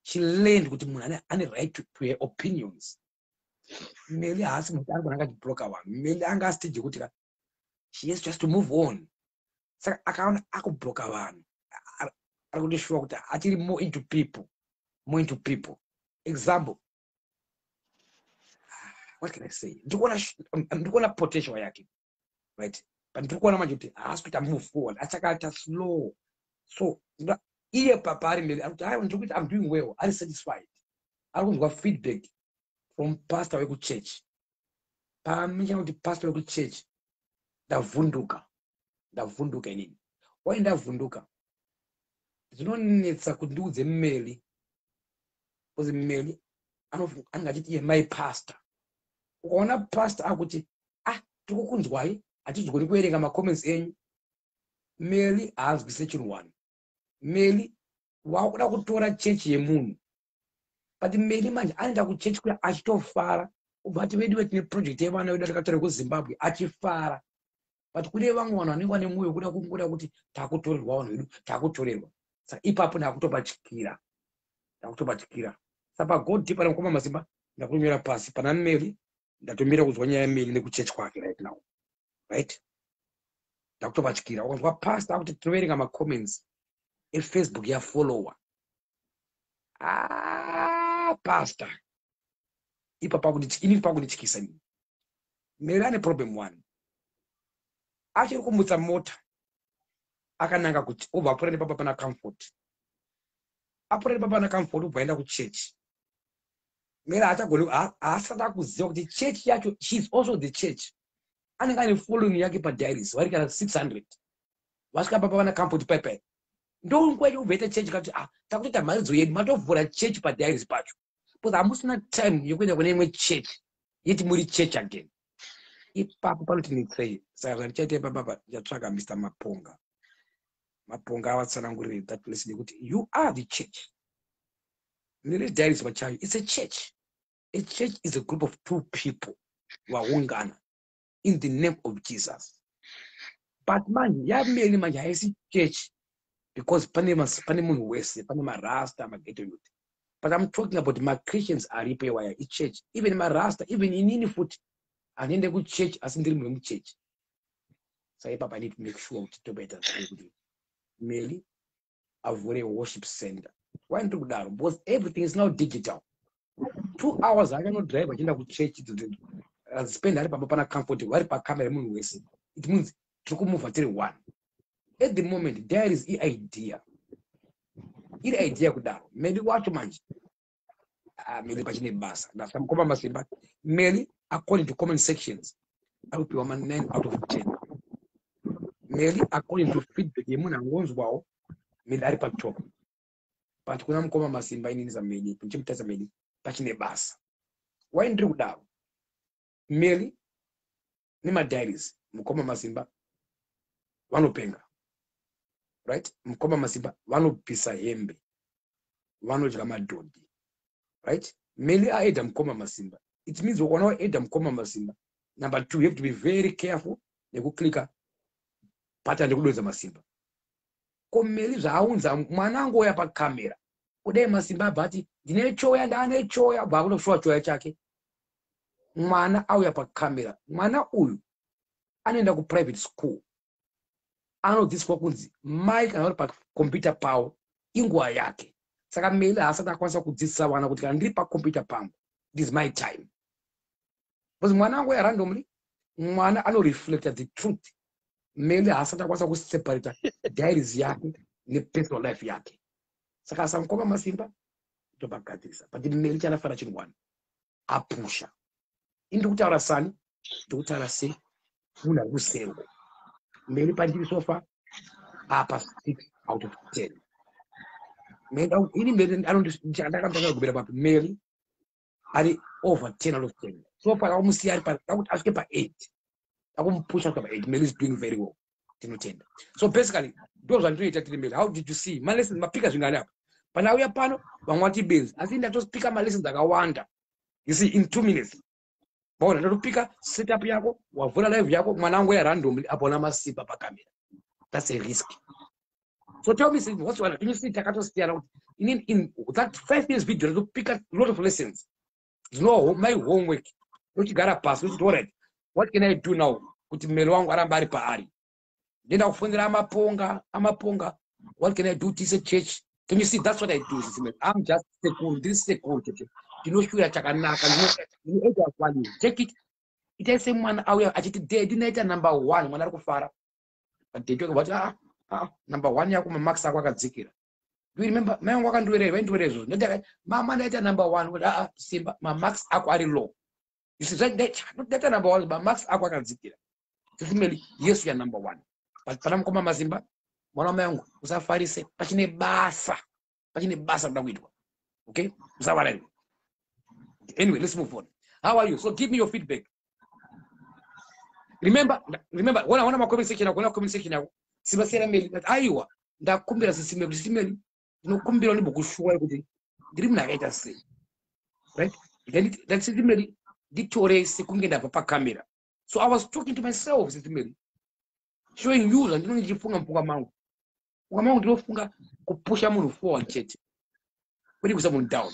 Speaker 2: She learned kuti munhu ane right to her opinions. Meli haasi munhu ari kuona achibloka vanhu. Meli anga astage yekuti she has just to move on. Saka akaona akubloka vanhu, ari kundishuwa kuti achiri more into people, more into people. Example, what can I say? Ndikuona potential yake, right? But ndiri kuona manje kuti haasi kuita move forward, achakaita slow. So iye papaari mberi ari kuti, "Aiwa, ndiri kuita, I'm doing well." Ari satisfied, ari kunzwa feedback from pastor wekuchurch. Paamenshana kuti pastor wekuchurch, ndavhunduka, ndavhunduka inini. Wai ndavhunduka? Zvinonetsa kuti ndiudze Meli, because Meli anenge achiti iye my pastor. Ukaona pastor akuti, "Ah, tiri kukunzwai, hatizogoni kuverenga macomments enyu," Meli haanzwise chinhu one. Meli wakuda kutora chechi yemunhu, but Meli manje anoenda kuchechi kuya achitofara, ubva ati, "Vedu tine project yevana vedu atakatora kuZimbabwe," achifara. But kune vamwe vanhu vanenge vane mwoyo kuda kungoda kuti takutorerwa vanhu vedu, takutorerwa. Saka ipapo ndakutobatyira, ndakutobatyira. Saka pago deeper namukoma Masimba, ndakunyora pasi pana Meli. Ndatomira kuzwa nyaya yaMeli nekuchechi kwake right now, right? Ndakutobatyira. Ukanzwa pastor akuti tinoverenga macomments eFacebook yafollower, ah, pastor ipa inini pakundityisa inini. Meli ane problem one. Achiri kumutsa mota akananga kuti obva apfuura nepapa pana Comfort, apfuura nepapa pana Comfort, ubva aenda kuchechi. Meli haachagoni, haasati akuziva kuti chechi yacho, she is also the church. Anenge ane following yake padiaries vari kana 600. Vasvika papa pana Comfort paipai, ndonguva yacho ubva chechi kati, "Ah, takutoita mharidzo yedu." Matovhura chechi padiaries pacho because hamusina time yekuenda kune imwe chechi yeti muri church again. Ipapo panoti netsei. Saka zvandichaita ipapapa, ndichatsvaga Mr Maponga. Maponga avatsanangurire that lesson yekuti you are the church. Meli Diaries pachayo, it's a church. A church is a group of two people vaungana in the name of Jesus. But manje yaMeli manje haisi church because pane munhu wese, pane marasta, maghetto youth. But I'm talking about machristians aripo iwaya ichurch, even marasta, even inini futi handiende kuchurch asi ndiri munhu wemuchechi. Saka ipapa I need to make sure kuti tobaita sei kuti Meli avhure worship center. Why ndiri kudaro? Because everything is now digital. 2 hours achanodrive achienda kuchechi, spend ari pamba pana Comfort, vari pakamera yemunhu wese. It means tiri kumuvha tiri one. At the moment diaries iidea, iri idea kudaro. Meli wacho manje, ah, Meli pachine basa. Ndasamukoma Masimba, Meli according to comment sections ari kupiwa ma9 out of 10. Meli according to feedback yemunhu angonzwawo, Meli ari patop. But kuna mukoma Masimba, inini saMeli ndichimutarisa, Meli pachine basa. Why ndiri kudaro? Meli nemadiaries, mukoma Masimba, vanopenga, right? Mukoma Masimba, vanobvisa hembe, vanodya madhodhi, right? Meli aedha mukoma Masimba. It means ukaona waedha mukoma Masimba, number two, you have to be very careful nekuklika button nekudonza masimba. Ko Meli zvaaunza mwana angouya pakamera. Kudai Masimba abva ati ndine choya, ndaane choya, abva akunoshuwa choya chake. Mwana auya pakamera. Mwana uyu anoenda kuprivate school, anodzidziswa kunzi mai kana vari pakombiyuta pavo inguva yake. Saka Meli haasati akwanisa kudzidzisa vana kuti kana ndiri pakombiyuta pangu, it is my time, because mwana angu randomly, mwana anoreflecta the truth. Meli haasati akwanisa kuseparata diaries yake nepersonal life yake. Saka asamukoma Masimba tobagadzirisa, but Meli chanafana chinhu one apusha. Ini ndikutaura sani, ndikutaura se munhu ari kuserwa. Meli pandiri so far apa 6 out of 10. Ini Meli ndakagumira papi? Meli ari over 10 out of 10 so far. Akumusiya ari kuti asvike pa8, akumupusha kusvika pa8. Meli is doing very well, tinotenda. So basically ndo zvandinoita. Tiri Meli, how did you see malessons? Mapika zvingani apa? Panauya pano vamwe vati benzi, asi ndatopika malessons akawanda. You see, in 2 minutes vaona ndatopika setup yako, wavhura live yako, mwana wangu yarandomly apaona Masimba pakamera. That's a risk. So tell me, what's one? Can you see takatosiyana kuti in that 5 minutes video ndatopika a lot of lessons? Zvino my homework ndochigara pasi ndochiti, alright, what can I do now kuti mmeri wangu aramba ari paari? Ndenda kufonera amaponga, amaponga, what can I do tise church? Can you see? That's what I do. I'm just sekuru, ndiri sekuru chete, ndinoshuvira chakanaka, ndinoeda value. Take it, itai semwana auya achiti, "Daddy, ndaita number one." Mwana ari kufara, but daddy wakabva ah, ah, number one yako, mamarks ako akadzikira. Do you remember mai vangu vakandiwerera, vaindiwerera izvozvo? Ndati, "Mama, ndaita number one." Kuti, "Aa, Simba, mamarks ako ari low." You see, ndaita number one, mamarks ako akadzikira. Sisimeli, yes, you are number one, but pana mukoma Masimba, mwana wamai vangu, usafarise, pachine basa, pachine basa kuda kuitwa. Okay, usavarairwe. Anyway, let's move on. How are you? So give me your feedback. Remember, remember, ona, ona macomment section yako, ona comment section yako. Simba siyana Meli. Aiwa, ndakumbira sisimeli kuti Simeli, ndinokumbira ndimbokushuwai kuti ndiri munhu akaita sei, right? Then sisimeli, nditorei sekunge ndabva pakamera. So I was talking to myself, sisimeli, showing you zvandinonge ndichifunga mupfungwa mangu. Mupfungwa mangu ndinofunga kupusha munhu forward chete, kwete kuisa munhu down.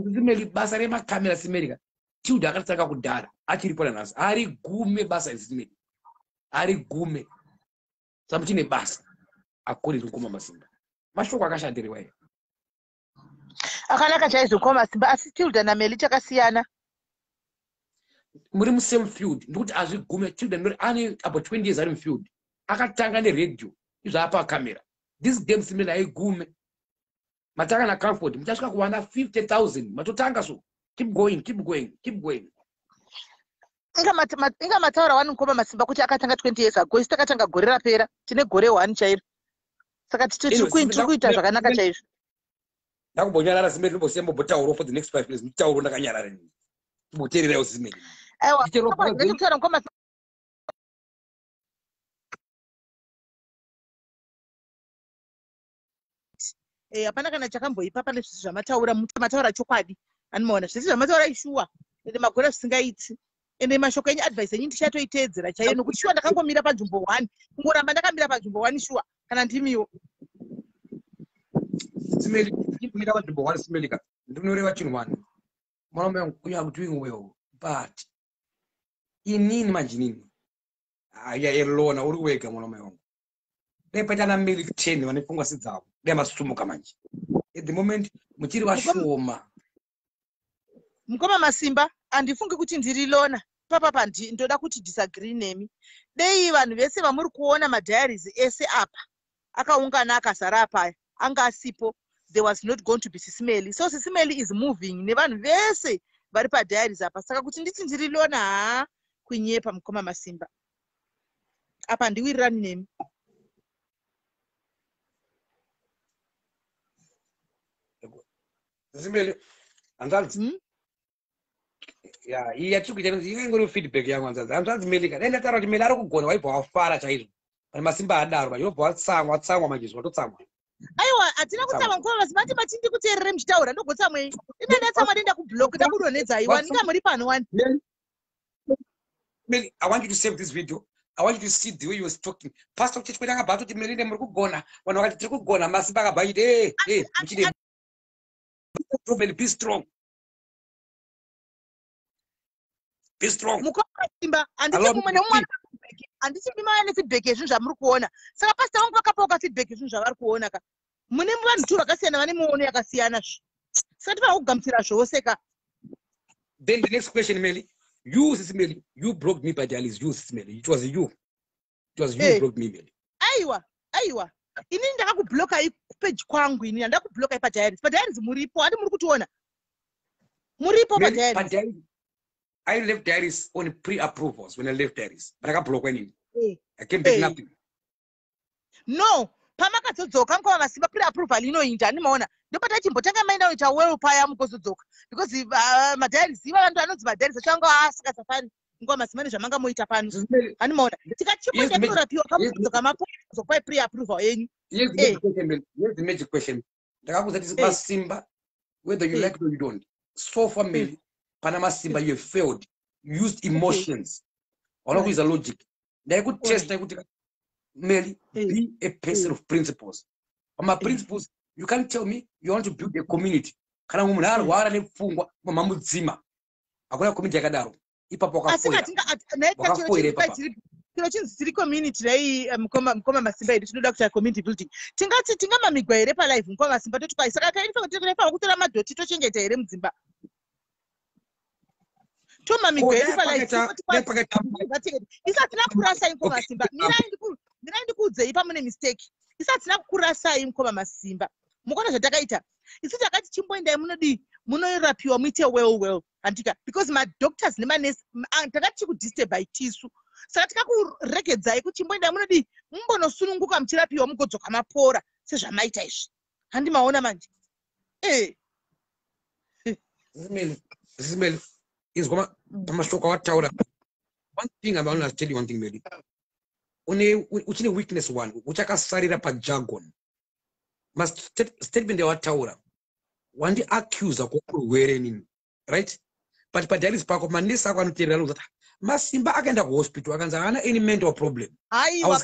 Speaker 2: Sisimeli, basa remakamera, simelika, Tilda akatanga kudhara, achiripo nanhasi, ari gume basa. Sisimeli, ari gume. Saka muchine basa according to Mukoma Masimba. Mashoko akashandirewa here?
Speaker 1: Akanaka chaizvo, Mukoma Masimba, asi Tilda naMeli chakasiyana.
Speaker 2: Muri musame field, ndikuti hazvigume. Tilda ndori ane about 20 years ari mufield, akatanga neredhiyo, izvaapa kamera. This game, simeli, haigume. Matanga naComfort, muchasvika kuwana 50 000. Matotanga, so keep going, keep going, keep going.
Speaker 1: Inga mataura wani, Mukoma Masimba, kuti akatanga 20 years ago. Isi takatanga gore rapera, tine gore one chairo, saka tiri kuita zvakanaka chaizvo.
Speaker 2: Ndakumbonyarara, Simeli, ndimbosiya mbombotaurawo for the next 5 minutes. Nditauro ndakanyarara nini, timboteererawo, Simeli.
Speaker 1: Aiwa, ndikutaura, Mukoma. Hapana kana chakamboipa pane zvisi zvamataura. Mataura chokwadi, anomaona zvese zvamataura ishuwa, ende magora zvisingaiti. Ende mashoko enyu, advice enyu ndichatoiteedzera chaiyo, nokuti shuwa ndakangomira panzvimbo one, kungoramba ndakamira panzvimbo one, shuwa kana ndimiwo.
Speaker 2: Simeli, kumira panzvimbo one, Simelika, ndinoreva chinhu one. Mwana wangu, you are doing well, but inini manje, inini aya elona uri wega. Mwana wangu, dai paita na Meli 10 vane pfungwa sedzavo, dai masumuka. Manje at the moment muchiri vashoma.
Speaker 1: Mukoma Masimba, handifungi kuti ndiri loner papapa. Ndoda kuti disagree nemi. Dei vanhu vese vamuri kuona madiaries ese apa akaungana akazara apaya anga asipo, there was not going to be Sisimeli. So Sisimeli is moving nevanhu vese vari padiaries apa. Saka kuti nditi ndiri loner, haa, kunyepa, Mukoma Masimba. Apa handiwirirani nemi.
Speaker 2: Sisimeli, hanzanzi. Ya, iyi yatiri kuita ingangori feedback yangu, hanzanzi. Hanzanzi Melika, dai ndataura kuti Meli ari kugona, waibva wafara chaizvo. Pane Masimba adaro, manje unobva watsamwa, watsamwa manje, watotsamwa.
Speaker 1: Aiwa, hatina kutsamwa, Mukoma Masimba. Ati mati ndikuteerere muchitaura, ndogotsamwei? Ine ndatsamwa, denda kublock, ndakudonhedzai wani. Inga muri pano wani.
Speaker 2: Meli, I want you to save this video. I want you to see the way he was talking. Pastor kuchechi kwedu akabva atoti, "Meli, muri kugona." Vanhu vakati, "Tiri kugona." Masimba akabva achiti, "Eh, eh, muchine Be strong. Be strong.
Speaker 1: Mukoma Simba, handiti mumwe nemumwe handiti ndimauya nefeedback yezvinhu zvamuri kuona. Saka pastor vangu vakapawo ka feedback yezvinhu zvavari kuona ka. Mune vanhu two vakasiyana vane miono yakasiyana zve. Saka tifanira kugamuchira zvose ka.
Speaker 2: Then the next question, Melly, you, Sisi Melly, you broke me by dialysis. You, Sisi Melly, it was you. It was you who broke me, Melly.
Speaker 1: Aiwa, aiwa. Inini ndakakublokai kupage kwangu inini, handakublokai padiaries. Padiaries muripo, handi muri kutiona. Muripo padiaries.
Speaker 2: I left diaries on pre-approvals when I left diaries. But ndakablokwa inini. I came back nothing.
Speaker 1: No, pamakazodzoka mukoma Masimba pre-approval inoinda, handimaona. Ndopatachimbotanga maenda kuita well paya mukozodzoka. Because madiaries, iva vantu vanonzi madiaries acho anga asingachafari. Mukoma Masimba nezvamanga moita pano. Handimaona. Tikachimboenda kunorapiwa kamukudzoka mapozopai pre-approval yenyu.
Speaker 2: Here's the magic question. Ndakakuudza kuti Masimba, whether you like it or you don't. So far, Melly, pana Masimba, you have failed. You used emotions. Hauna kuisa logic. Ndaikutesta kuti Melly, be a person of principles. Pama principles, you can't tell me you want to build a community. Kana munhu arwara nepfungwa, mamudzima. Hakuna community yakadaro. Ipapo wakafoira. Wakafoira ipapo.
Speaker 1: Chiro chinzi tiri community rai mukoma Masimba edu tinoda kuita community building. Tingati tingamamigwa here palive mukoma Masimba toti kwai saka taifanira kutora madhoti tochengeta here mudzimba. Tomamigwa edu palive. Isati nakurasai mukoma Masimba. Mirai ndikuudzei pamune mistake. Isati nakurasai mukoma Masimba. Mukaona zvatakaita. Isu takati chimboendai munodii munorapiwa muite well handika because madoctors nemanesi takati tikudisturbai tisu. Saka tikakuregedzai kuti chimboendai munodii mumbonosununguka muchirapiwa mugodzoka mapora sezvamaita izvi. Handimaona manje.
Speaker 2: Zimeli, izwa pamashoko awataura. One thing I want to tell you one thing, Melly. Une uchine weakness one, uchakasarira pajargon. Ma statement yawataura wandi accuser kokurwere nini, right? But padialysis pako manesi ako anoteerera anokuti Masimba akaenda kuhospital akanzi haana any mental problem.
Speaker 1: Aiwa,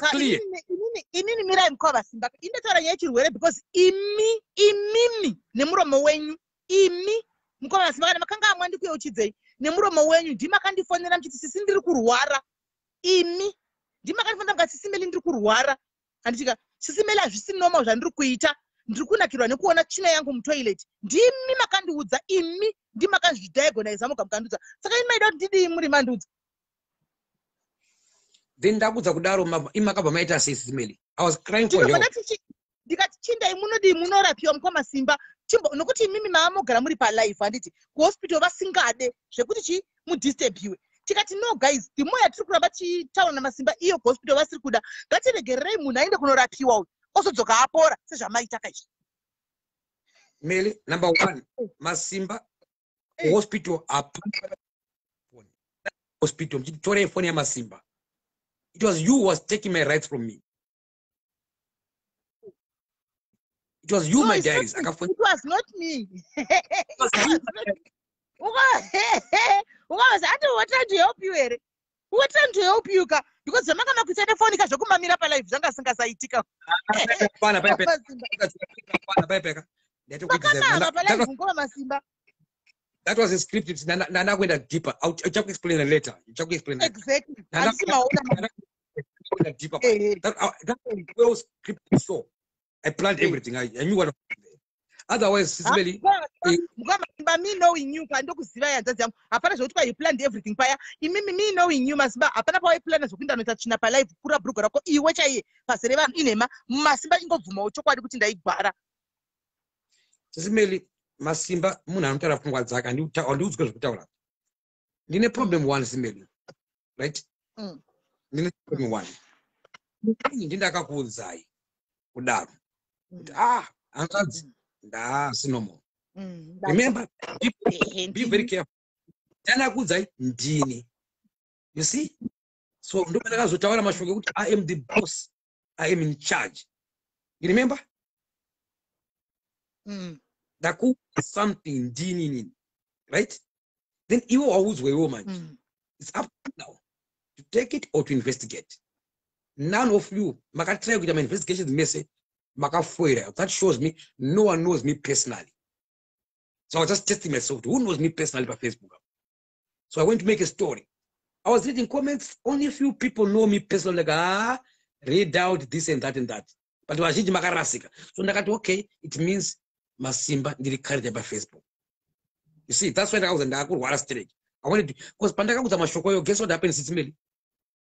Speaker 1: inini mirai mukoma Masimba. Indotaura nyaya yechirwere because imi imimi nemuromo wenyu imi mukoma Masimba kana makanga amwa ndikuyeuchidzei nemuromo wenyu ndimakandifonera muchiti sisi ndiri kurwara. Imi ndimakandifonera mukati sisi Melly ndiri kurwara. Handitika sisi Melly hazvisi normal zvandiri kuita. Ndiri kunakirwa nekuona tsvina yangu mutoilet. Ndimi makandiudza imi ndimakazvidiagonaiza muga mukandiudza. Saka imi maida kuti ndidii muri mandiudza?
Speaker 2: Then ndakudza kudaro imi makabva maita sei sisi Melly? I was crying for help.
Speaker 1: Ndikati chindai munodii munorapiwa mukoma Simba. Chimbo nokuti imimi maamogara muri palife handiti kuhospital vasingade zvekuti chi mudisturbiwe. Tikati no guys, the more yatiri kuramba tichitaura naMasimba iyo kuhospital vasiri kuda, ngatiregererei munhu aende kunorapiwa uyu ozodzoka apora sezvamaita kaizvi.
Speaker 2: Melly, number one, Masimba hospital hapana hospital muchitorei foni yaMasimba. It was you who was taking my rights from me. It was you,
Speaker 1: no,
Speaker 2: my diaries.
Speaker 1: It was not me. It was not me. Ati we trying to help you here. We were trying to help you ka because zvamanga makuita nefoni ka zvekumamira palive zvanga singasaitika. Makamama palive mukoma Masimba.
Speaker 2: That was a script. Nana kuenda deeper. I'll explain later. Explain
Speaker 1: later. Exactly. Handisi maona.
Speaker 2: Deeper. That well scripted show. I planned everything. I knew what. Otherwise, Sisi Melly.
Speaker 1: Mukoma me knowing you ka ndokuziva yanzadzi yangu. Hapana zvekuti kwa you planned everything paya. Imimi me knowing you Masimba hapana pawaiplanna zvekuenda noita tsvina palive kura bhurugu rako iwe chaiye pazere vanhu inhema. Masimba ingobvumawo chokwadi kuti ndaigwara.
Speaker 2: Sisi Melly, Masimba munhu anotaura pfungwa dzake handiudzwe zvekutaura. Ndine problem one, Sisi Melly. Right? Ndine problem one. Ndindakakuudzai kudaro. Kuti hanzvadzi ndaasi normal. Remember, be very careful. Ndanakuudzai ndini. You see? So ndopandakazotaura mashoko ekuti I am the boss. I am in charge. You remember? Ndakuudza something ndini nini. Right? Then iwe waudzwa iwe manje. It's up to you now to take it or to investigate. None of you makatry kuita ma-investigations mese makafoira. That shows me no one knows me personally. So I was just testing myself. Who knows me personally paFacebook? So I went to make a story. I was reading comments. Only a few people know me personally, like, "Ah, read out this and that and that." But vazhinji makarasika. So ndakati, okay, it means masimba ndiri character paFacebook. You see, that's why ndakakuza ndakurwara straight. I wanted to, because pandakakuza mashoko ayo, guess what happened, Sis Melly?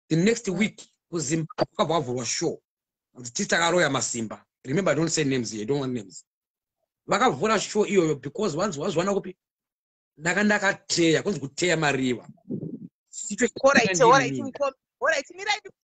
Speaker 2: The next week, kuZimbabwe kwakabva kwavhurwa show. Tisi takaroya masimba. Remember, I don't say names here, I don't want names. Vakavhura show iyoyo because vanzi vazviwana kupi? Ndanga ndakateya, kunzi kuteya mariva.
Speaker 1: Alright, alright, alright, mirai.